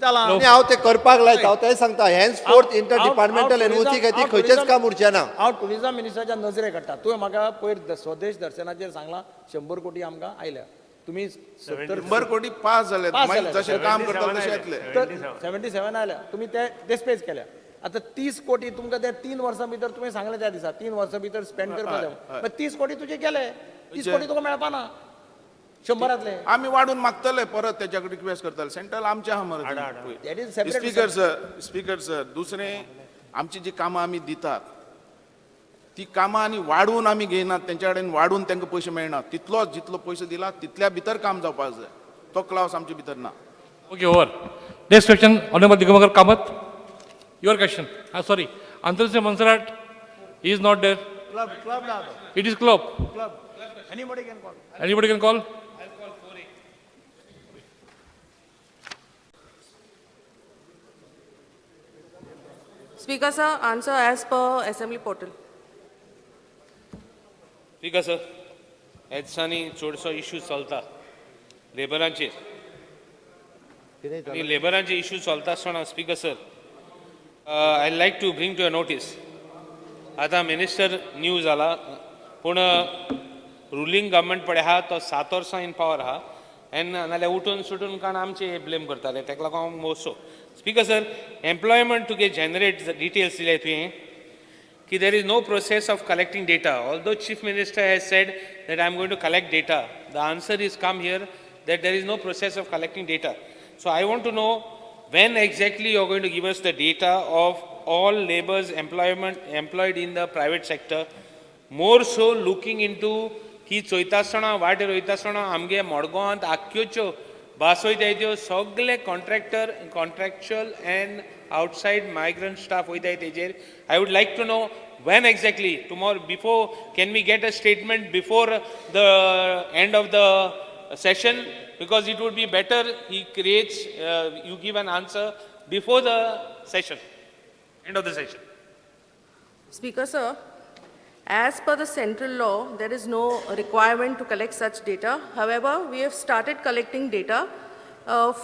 आनी हांव ते करपाक लायता, हांव तें सांगता, henceforth inter departmental NOC खातीर खंयचेंच काम उरचें ना. हांव टुरिझम मिनिस्टराच्या नजरेक हाडटा. तुवें म्हाका पयर स्वदेश दर्शनाचेर सांगलां 100 कोटी आमकां आयल्या, तुमी 100 कोटी पास जाले, जशें काम करता तशें येतले. 77 आयल्या, तुमी ते स्पेस केल्या. आतां 30 कोटी तुमकां त्या 3 वर्सां भितर तुवें सांगलें त्या दिसा 3 वर्सां भितर स्पेंड करपाक जाय, 30 कोटी तुजे गेले, 30 कोटी तुका मेळपा ना 100रांतले. आमी वाडून मागतले परत, तेच्या कडेन रिक्वेस्ट करतले. सेंट्रल आमचें आहा मरे. स्पीकर सर, स्पीकर सर, दुसरें आमची जी कामां आमी दितात ती कामां आनी वाडून आमी घेयनात, तेंच्या कडेन वाडून तांकां पयशे मेळना. तितलोच जितलो पयसो दिला तितल्या भितर काम जावपाक जाय, तो क्लास आमचे भितर ना. Okay, over. Next question honourable Digambar Kamat, your question. Sorry, Antonio Monserrate is not there. Club, club ना. It is club. Club. Anybody can call. Anybody can call. I'll call 4A. Speaker sir, answer as per assembly portal. Speaker sir, ह्या दिसांनी चडसो इश्यू चलता लेबरांचेर. आनी लेबरांचे इशू चलता आसतना speaker sir, I like to bring to a notice. आतां मिनिस्टर न्यू जाला, पूण रुलींग गव्हर्मेंट पळय आहा तो 7 वर्सां इन पावर आहा, एन्ड नाल्यार उठून सुटून काण आमचे ब्लेम करताले, ताका लागून हांव मोसो. स्पीकर सर, एम्प्लॉयमेंट तुगे जनरेट डिटेल्स दिले तुवें की there is no process of collecting data. Although Chief Minister has said that I am going to collect data, the answer is come here that there is no process of collecting data. So I want to know when exactly you are going to give us the data of all labours employed in the private sector, more so looking into की चोयता आसतना वाटेर वयता आसतना आमगे मडगांवांत आख्ख्योच्यो बस वयताय त्यो सगळे contractor, contractual and outside migrant staff वयताय तेजेर. I would like to know when exactly, tomorrow before, can we get a statement before the end of the session, because it would be better he creates, you give an answer before the session, end of the session. Speaker sir, as per the central law, there is no requirement to collect such data. However, we have started collecting data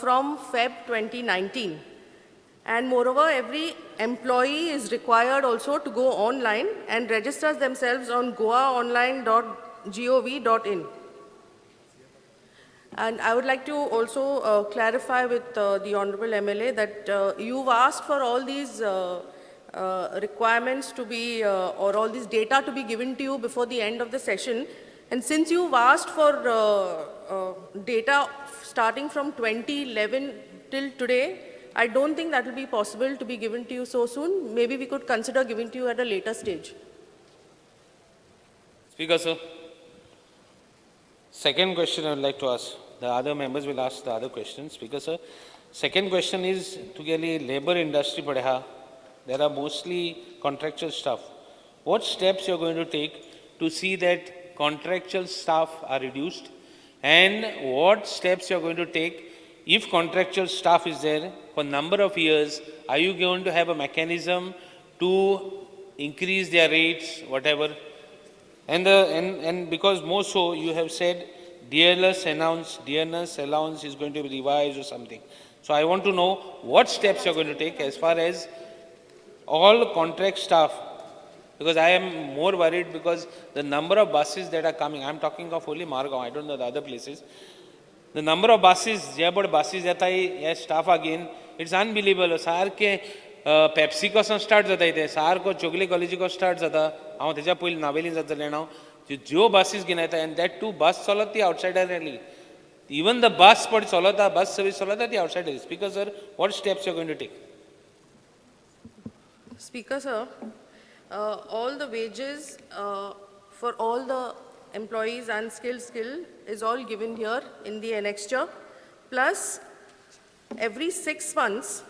from Feb 2019. And moreover, every employee is required also to go online and register themselves on goaonline.gov.in. And I would like to also clarify with the Honorable MLA that you've asked for all these requirements to be, or all this data to be given to you before the end of the session. And since you've asked for data starting from 2011 till today, I don't think that will be possible to be given to you so soon. Maybe we could consider giving to you at a later stage. Speaker sir, second question I would like to ask. The other members will ask the other questions. Speaker sir, second question is, tugeli labor industry padeha, there are mostly contractual staff. What steps you are going to take to see that contractual staff are reduced, and what steps you are going to take if contractual staff is there for number of years? Are you going to have a mechanism to increase their rates, whatever? And because more so you have said dearness allowance is going to be revised or something. So I want to know what steps you are going to take as far as all contract staff, because I am more worried because the number of buses that are coming, I am talking of only Margao, I don't know the other places. The number of buses, जे पड buses येताय हे staff again, it's unbelievable. सारके पेप्सिको स्टार्ट जाता ते, सारको चोगले कॉलेजीको स्टार्ट जाता. हांव तेज्या पयलीं नावेली जाता जाणा हांव, ज्यो बसीस घेवन येता, एंड that to बस चलत ती आउटसायडर येयली. इवन the बस पड चलता, बस सर्वीस चलता ती outsider. Speaker sir, what steps you are going to take? Speaker sir, all the wages for all the employees and skilled skill is all given here in the annexure. Plus, every 6 months,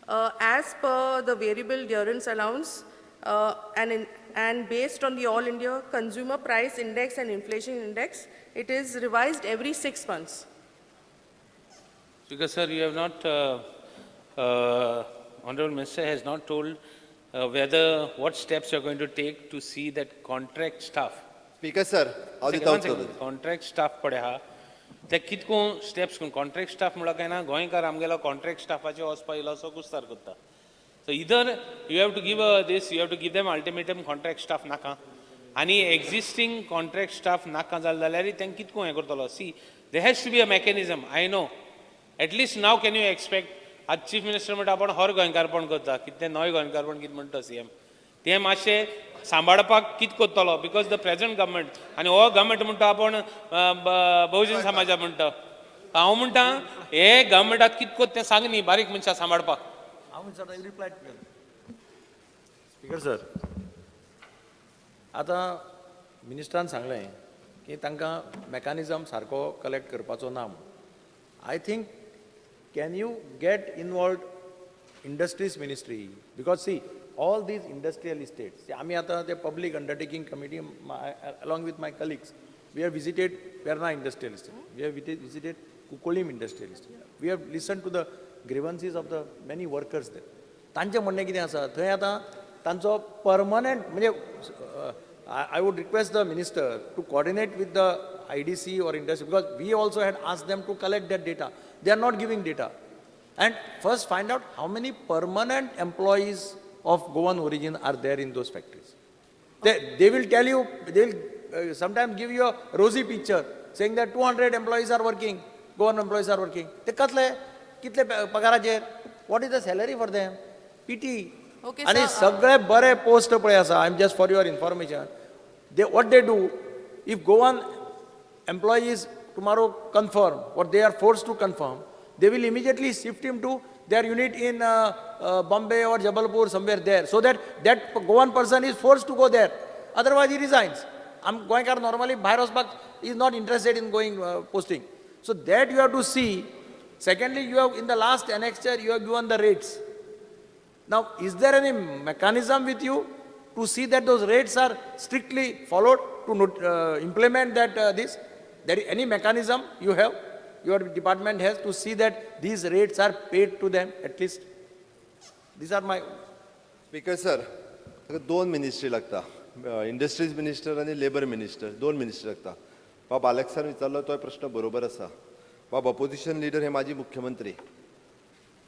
as per the variable dearness allowance and based on the All India Consumer Price Index and Inflation Index, it is revised every 6 months. Speaker sir, you have not, Honorable Minister has not told whether what steps you are going to take to see that contract staff. Speaker sir, contract staff पडे हा ते कितको steps contract staff म्हणल्यार काय ना, गोंयकार आमगेलो कॉन्ट्रॅक्ट स्टाफाचे वचपा इल्लोसो कुस्तार करता. So either you have to give this, you have to give them ultimatum contract staff नाका, आनी एक्झिस्टींग कॉन्ट्रॅक्ट स्टाफ नाका जालें जाल्यार तेंकां कितको हें करतलो. See, there has to be a mechanism. I know at least now can you expect. आज चीफ मिनिस्टर म्हणटा आपूण हर गोंयकारपण करता, कितें नवें गोंयकारपण कितें म्हणटा सी एम, तें मातशें सांबाळपाक कितें करतलो, because the present government आनी हो गव्हर्मेंट म्हणटा आपूण बहुजन समाजा म्हणटा. हांव म्हणटा हे गव्हर्मेंटाक कितें करता तें सांग न्ही बारीक मनशां सांबाळपाक. हांव रिप्लाय स्पीकर सर, आतां मिनिस्टरान सांगलें की तांकां मॅकानिजम सारको कलेक्ट करपाचो ना म्हणून. I think can you get involved industries ministry, because see all these industrial estates, आमी आतां ते public undertaking committee along with my colleagues, we have visited Verna industrial estate, we have visited Cuncolim industrial estate, we have listen to the grievances of the many workers there. तांचें म्हणणें कितें आसा, थंय आतां तांचो परमनंट म्हणजे I would request the minister to coordinate with the IDC or industry, because we also had asked them to collect that data. They are not giving data. And first find out how many permanent employees of Goan origin are there in those factories. They will tell you, they will sometimes give you a rosy picture saying that 200 employees are working, Goan employees are working. They katle, kitle pagaracher, what is the salary for them? PT. Okay, and sir. Bare post palay asa. I'm just for your information. What they do, if Goan employees tomorrow confirm, or they are forced to confirm, they will immediately shift him to their unit in Bombay or Jabalpur, somewhere there, so that that Goan person is forced to go there. Otherwise, he resigns. I'm going normally, Bhairosbach is not interested in going posting. So that you have to see. Secondly, you have in the last annexure, you have given the rates. Now, is there any mechanism with you to see that those rates are strictly followed to implement that this? There is any mechanism you have, your department has, to see that these rates are paid to them at least? These are my... Speaker sir, दोन ministry लागता, इंडस्ट्रीज मिनिस्टर आनी लेबर मिनिस्टर, दोन मिनिस्ट्री लागता. बाब आलेक्सान विचारलो तो प्रश्न बरोबर आसा. बाब अपोजिशन लिडर हे माजी मुख्यमंत्री.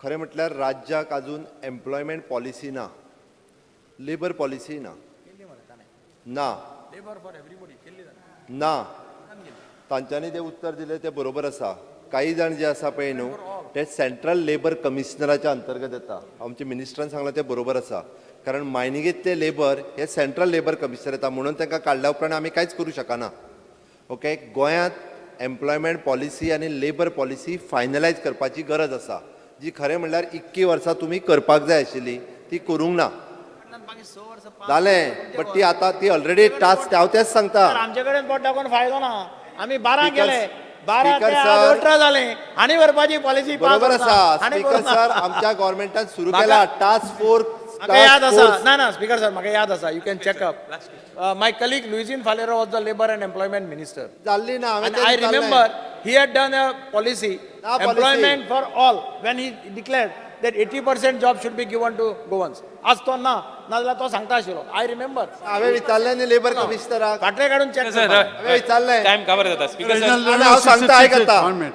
खरें म्हटल्यार राज्याक अजून एम्प्लॉयमेंट पॉलिसी ना, लेबर पॉलिसी ना, ना ना. तांच्यांनी तें उत्तर दिलें तें बरोबर आसा. काही जाण जे आसा पळय न्हू ते सेंट्रल लेबर कमिशनराच्या अंतर्गत येता. आमच्या मिनिस्टरान सांगलां तें बरोबर आसा, कारण मायनिंगेंतले लेबर हे सेंट्रल लेबर कमिशनर येता, म्हणून तांकां काडल्या उपरांत आमी कांयच करूं शकना. ओके, गोंयांत एम्प्लॉयमेंट पॉलिसी आनी लेबर पॉलिसी फायनलायज करपाची गरज आसा, जी खरें म्हणल्यार 21 वर्सां तुमी करपाक जाय आशिल्ली, ती करूंक ना. जालें, बट ती आतां ती ऑलरेडी टास्क, हांव तेंच सांगता. आमचे कडेन बोट दाखोवन फायदो ना. आमी 12 केले, 12 ते 18 जाले आनी व्हरपाची पॉलिसी बरोबर आसा. स्पीकर सर, आमच्या गव्हर्मेंटान सुरू केला टास्क फोर्स. म्हाका याद आसा, ना ना स्पीकर सर, म्हाका याद आसा, you can check up. My colleague Luizinho Faleiro was the labour and employment minister. जाल्ली ना. I remember he had done a policy, employment for all, when he declared that 80% job should be given to Goans. आज तो ना, नाजाल्यार तो सांगता आशिल्लो. I remember. हांवें विचारलें न्ही लेबर कमिशनराक, फाटले काडून चॅक करता. हांवें विचारलें. टायम काबार जाता स्पीकर सर. हांव सांगता, आयक आतां,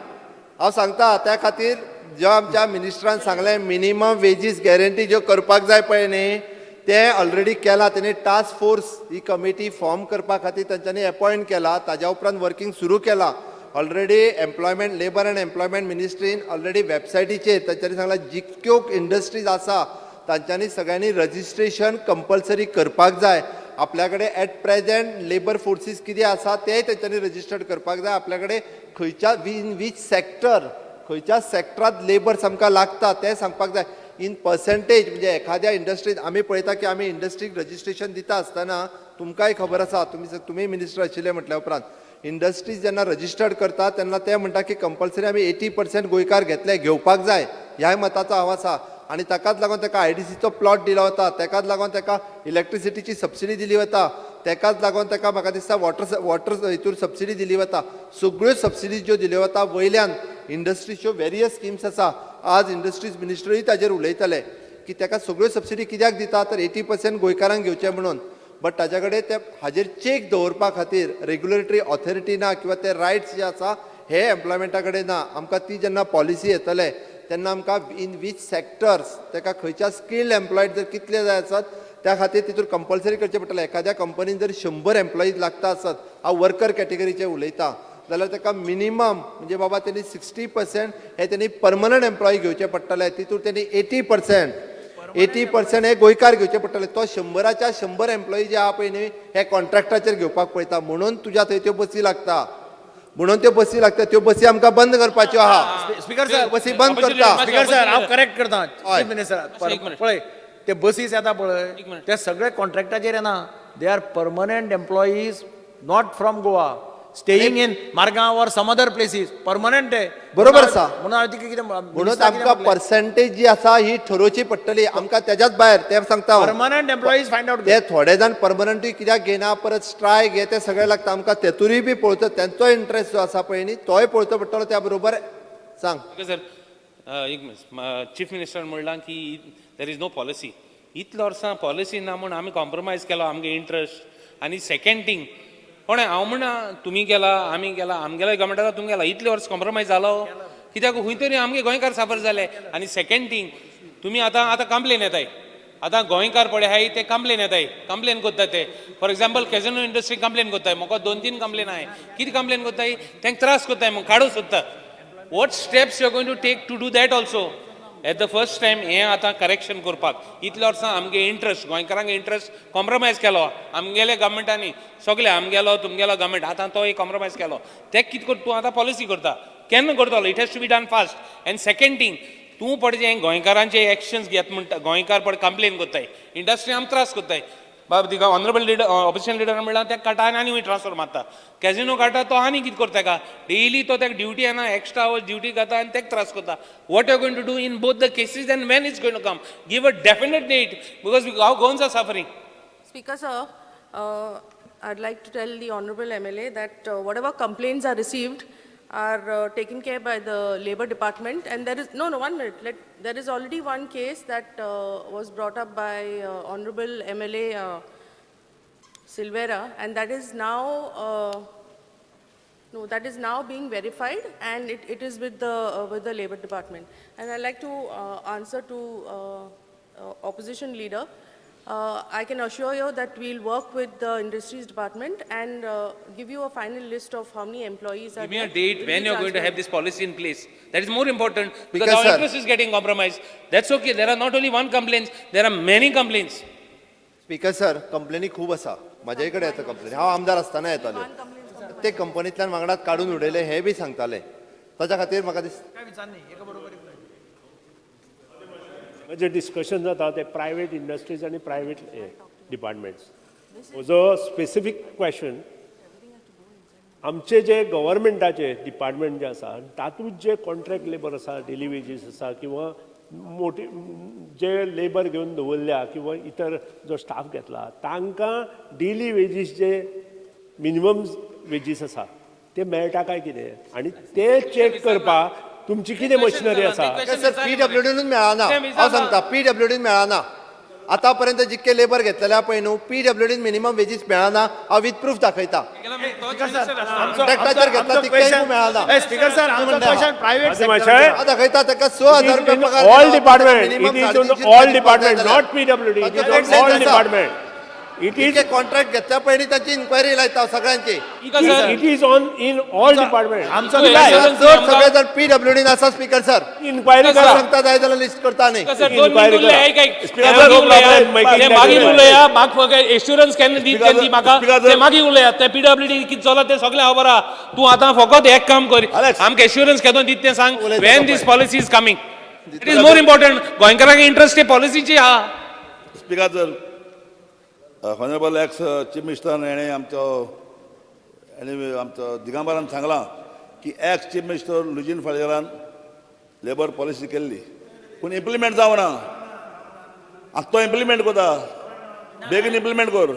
हांव सांगता त्या खातीर जेव्हा आमच्या मिनिस्टरान सांगलें मिनिमम वेजीस गॅरंटी ज्यो करपाक जाय पळय न्ही, तें ऑलरेडी केलां. तेणी टास्क फोर्स ही कमिटी फॉर्म करपा खातीर तांच्यांनी अपॉयंट केला, ताज्या उपरांत वर्किंग सुरू केलां. Already employment labour and employment मिनिस्ट्रीन already वेबसायटीचेर तांच्यांनी सांगलां जितक्यो इंडस्ट्रीज आसा तांच्यांनी सगळ्यांनी रजिस्ट्रेशन कंपल्सरी करपाक जाय. आपल्या कडेन एट प्रेजेंट लेबर फोर्सीस कितें आसा तेय तांच्यांनी रजिस्टर्ड करपाक जाय. आपल्या कडेन खंयच्या इन वीच सॅक्टर, खंयच्या सॅक्टरांत लेबर्स आमकां लागता तें सांगपाक जाय इन पर्सेंटेज. म्हणजे एखाद्या इंडस्ट्रीन आमी पळयता की आमी इंडस्ट्रीक रजिस्ट्रेशन दिता आसतना तुमकांय खबर आसा, तुमी मिनिस्टर आशिल्ले म्हटल्या उपरांत इंडस्ट्रीज जेन्ना रजिस्टर्ड करता तेन्ना ते म्हणटा की कंपल्सरी आमी 80% गोंयकार घेतले, घेवपाक जाय ह्याय मताचो हांव आसा. आनी ताकाच लागून ताका IDCचो प्लॉट दिलो वता, ताकाच लागून ताका इलेक्ट्रिसिटीची सबसिडी दिली वता, ताकाच लागून ताका म्हाका दिसता वॉटर हितूर सबसिडी दिली वता. सगळ्यो सबसिडी ज्यो दिल्यो वता वयल्यान इंडस्ट्रीच्यो वेरियस स्किम्स आसा. आज इंडस्ट्रीज मिनिस्टरूय ताजेर उलयतले की ताका सगळ्यो सबसिडी कित्याक दिता, तर 80% गोंयकारांक घेवचें म्हणून. बट ताज्या कडेन ते हाजेर चेक दवरपा खातीर रेग्युलेटरी ऑथॉरिटी ना, किंवा ते रायट्स जे आसा हे एम्प्लॉयमेंटा कडेन ना. आमकां ती जेन्ना पॉलिसी येतले तेन्ना आमकां इन वीच सॅक्टर्स ताका खंयच्या स्किल्ड एम्प्लॉयड जर कितले जाय आसत त्या खातीर तितूर कंपल्सरी करचें पडटलें. एखाद्या कंपनीन जर 100 एम्प्लॉईज लागता आसत, हांव वर्कर कॅटेगरीचे उलयता, जाल्यार ताका मिनिमम म्हणजे बाबा तेणी 60% हे तेणी परमनंट एम्प्लॉई घेवचे पडटले. तितूर तेणी 80% हे गोंयकार घेवचे पडटले. तो 100च्या 100 एम्प्लॉई जे आहा पळय न्ही हे कॉन्ट्रॅक्टाचेर घेवपाक पळयता, म्हणून तुज्या थंय त्यो बसी लागता, म्हणून त्यो बसी लागता. त्यो बसी आमकां बंद करपाच्यो आहा. स्पीकर सर, बसी बंद करता. स्पीकर सर, हांव करेक्ट करता. चीफ मिनिस्टर पळय, ते बसीस येता पळय ते सगळे कॉन्ट्रॅक्टाचेर येना. They are permanent employees, not from Goa, staying in Margao or some other places, permanent. बरोबर आसा. म्हणून हांवें तिका कितें म्हणून आमकां पर्सेंटेज जी आसा ही ठरोवची पडटली आमकां. तेज्याच भायर ते सांगता परमनंट एम्प्लॉईज फायंड आउट. ते थोडे जाण परमनंटूय कित्याक घेयना, परत स्ट्रायक हे ते सगळे लागता आमकां. तेतूरूय बी पळोवचो तेंचो इंट्रस्ट जो आसा पळय न्ही तोय पळोवचो पडटलो. त्या बरोबर सांग सर, एक मिनिट. चीफ मिनिस्टर म्हणलां की there is no policy. इतल्या वर्सां पॉलिसी ना म्हूण आमी कॉम्प्रोमायज केलो आमगे इंट्रस्ट. आनी सेकंड थिंग कोणें हांव म्हणना तुमी केला आमी केला आमगेल्या गव्हर्मेंटाक तुमी केला इतले वर्स कॉम्प्रोमायज जालो कित्याक खंय तरी आमगे गोंयकार साफर जाले. आनी सेकंड थिंग तुमी आतां आतां कंप्लेन येताय, आतां गोंयकार पळय आहाय ते कंप्लेन येताय, कंप्लेन करता ते. For example casino industry complain करताय, म्हाका 2-3 कंप्लेन आहाय. कितें कंप्लेन करताय, तांकां त्रास करताय म्हूण काडूंक सोदता. What steps you are going to take to do that also? At the first time हें आतां करेक्शन करपाक इतल्या वर्सां आमगे इंट्रस्ट गोंयकारांक इंट्रस्ट कॉम्प्रोमायज केलो आमगेले गव्हर्मेंटांनी, सगळे आमगेलो तुमगेलो गव्हर्मेंट आतां तो एक कॉम्प्रोमायज केलो. तें कितें करता तूं आतां पॉलिसी करता, केन्ना करतलो? It has to be done fast. And second thing तूं पळय जें गोंयकारांचे एक्शन्स घेत म्हणटा, गोंयकार पळय कंप्लेन करताय, इंडस्ट्री आम त्रास करताय. बाब तिका ऑनरेबल लिडर ऑपोजिशन लिडर म्हणल्यार तेका काडटा आनी आनी ट्रान्सफर मारता. कॅजिनो काडटा तो आनी कितें करता तेका डेली तो तेका ड्युटी येना, एक्स्ट्रा आवर्स ड्युटी घेता आनी तेका त्रास करता. What you going to do in both the cases and when it's going to come? Give a definite date because our Goans are suffering. Speaker sir, I'd like to tell the honorable MLA that whatever complaints are received are taken care by the Labour Department, and there is no 1 minute. There is already one case that was brought up by Honorable MLA Silveira, and that is now that is now being verified, and it is with the Labour Department. And I'd like to answer to opposition leader. I can assure you that we'll work with the Industries Department and give you a final list of how many employees are. Give me a date when you're going to have this policy in place. That is more important because our interest is getting compromised. That's okay. There are not only one complaint, there are many complaints. Speaker sir, कंप्लेनी खूब आसा. म्हाजे कडेन येता कंप्लेनी. हांव आमदार आसतना येताल्यो. ते कंपनींतल्यान वांगडात काडून उडयले हे बी सांगताले. ताच्या खातीर म्हाका दिसता जे डिस्कशन जाता ते प्रायवेट इंडस्ट्रीज आनी प्रायवेट डिपार्टमेंट्स. म्हजो स्पेसिफीक क्वेश्चन, आमचे जे गव्हर्मेंटाचे डिपार्टमेंट जे आसा तातूंत जे कॉन्ट्रॅक्ट लेबर आसा, डेली वेजीस आसा किंवा मोठी जे लेबर घेवन दवरल्या किंवा इतर जो स्टाफ घेतला तांकां डेली वेजीस जे मिनिमम वेजीस आसा ते मेळटा काय कितें, आनी ते चॅक करपाक तुमची कितें मशिनरी आसा? सर पीडब्ल्यूडीनूच मेळना. हांव सांगता पीडब्ल्यूडीन मेळना. आतां पर्यंत जितके लेबर घेतलेले पळय न्हू पीडब्ल्यूडीन मिनिमम वेजीस मेळना. हांव विथ प्रूफ दाखयता. कॉन्ट्रॅक्टाचेर घेतला तितकेय मेळना. स्पीकर सर, हांव दाखयता ताका 6,000 रुपया पगार. All department, it is all department, not PWD, it is all department. It is contract घेतल्या पयलीं ताची इन्क्वायरी लायता सगळ्यांची. It is on in all department. चड सगळे जर पीडब्ल्यूडीन आसा स्पीकर सर, इन्क्वायरी सांगता जाय जाल्यार लिस्ट करता न्ही. मागीर उलया, म्हाका एश्युरन्स केन्ना दित ती म्हाका ते मागीर उलया. ते पीडब्ल्यूडी कितें चलता तें सगळें खबर आहा. तूं आतां फकत एक काम कर, आमकां एश्युरन्स केन्ना दित तें सांग. When this policy is coming, it is more important. गोंयकारांक इंट्रस्ट ते पॉलिसीची आहा. Speaker sir, honourable ex chief minister हेणें आमचो हेणें आमचो दिगंबरान सांगलां की एक्स चीफ मिनिस्टर लुजीन फाळेरान लेबर पॉलिसी केल्ली पूण इम्प्लिमेंट जावना. आतां तो इम्प्लिमेंट करता, बेगीन इम्प्लिमेंट कर.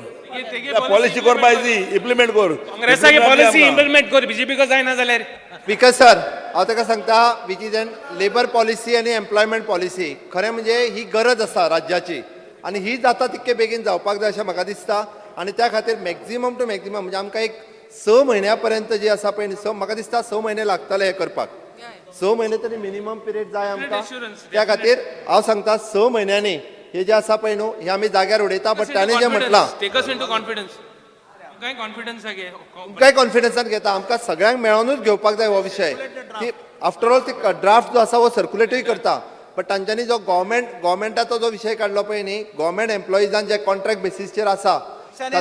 पॉलिसी करपा इजी, इम्प्लिमेंट कर. काँग्रेसाची पॉलिसी इम्प्लिमेंट कर, बीजेपीक जायना जाल्यार. स्पीकर सर, हांव ताका सांगता which is an labour policy आनी एम्प्लॉयमेंट पॉलिसी खरें म्हणजे ही गरज आसा राज्याची आनी ही जाता तितके बेगीन जावपाक जाय अशें म्हाका दिसता. आनी त्या खातीर मॅक्झिमम टू मॅक्झिमम म्हणजे आमकां एक 6 म्हयन्या पर्यंत जी आसा पळय, म्हाका दिसता 6 म्हयने लागतले हें करपाक. 6 म्हयने तरी मिनिमम पिरियड जाय आमकां. त्या खातीर हांव सांगता 6 म्हयन्यांनी हे जे आसा पळय न्हू हे आमी जाग्यार उडयता. बट ताणें जें म्हटलां तुमकांय कॉन्फिडन्सान घेता, आमकां सगळ्यांक मेळोनूच घेवपाक जाय हो विशय. की आफ्टर ऑल ती ड्राफ्ट जो आसा हो सर्क्युलेटूय करता. बट तांच्यांनी जो गव्हर्मेंटाचो जो विशय काडलो पळय न्ही, गव्हर्मेंट एम्प्लॉइजान जे कॉन्ट्रॅक्ट बेसिसचेर आसा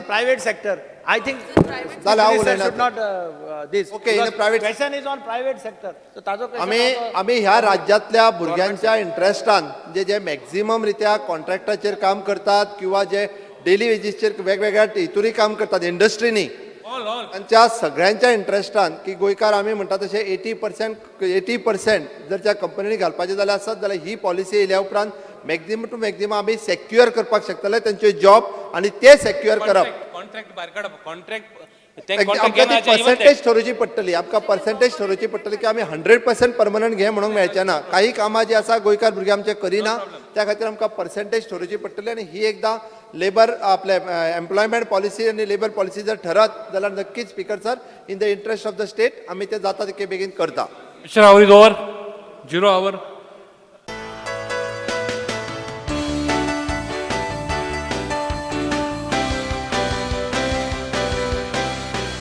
private sector, I think आमी ह्या राज्यांतल्या भुरग्यांच्या इंट्रस्टान जे जे मॅक्झिमम रित्या कॉन्ट्रॅक्टाचेर काम करतात किंवा जे डेली वेजीसचेर वेगवेगळ्या हितूनय काम करतात इंडस्ट्रीनी, तांच्या सगळ्यांच्या इंट्रस्टान की गोंयकार आमी म्हणटा तशें 80% जर त्या कंपनीनी घालपाचें जाल्यार आसत जाल्यार ही पॉलिसी येयल्या उपरांत मॅक्झिमम टू मॅक्झिमम आमी सेक्युअर करपाक शकतले त्यांचे जॉब आनी ते सेक्युअर करप. आमकां ती पर्सेंटेज ठरोवची पडटली, आमकां पर्सेंटेज ठरोवची पडटली की आमी 100% परमनंट घे म्हणूंक मेळचें ना. काही कामां जी आसा गोंयकार भुरगे आमचे करिना, त्या खातीर आमकां पर्सेंटेज ठरोवची पडटली आनी ही एकदां लेबर आपले एम्प्लॉयमेंट पॉलिसी आनी लेबर पॉलिसी जर ठरत जाल्यार नक्कीच, Speaker sir, in the interest of the state आमी ते जाता तितके बेगीन करता. Question hour is over. Zero hour.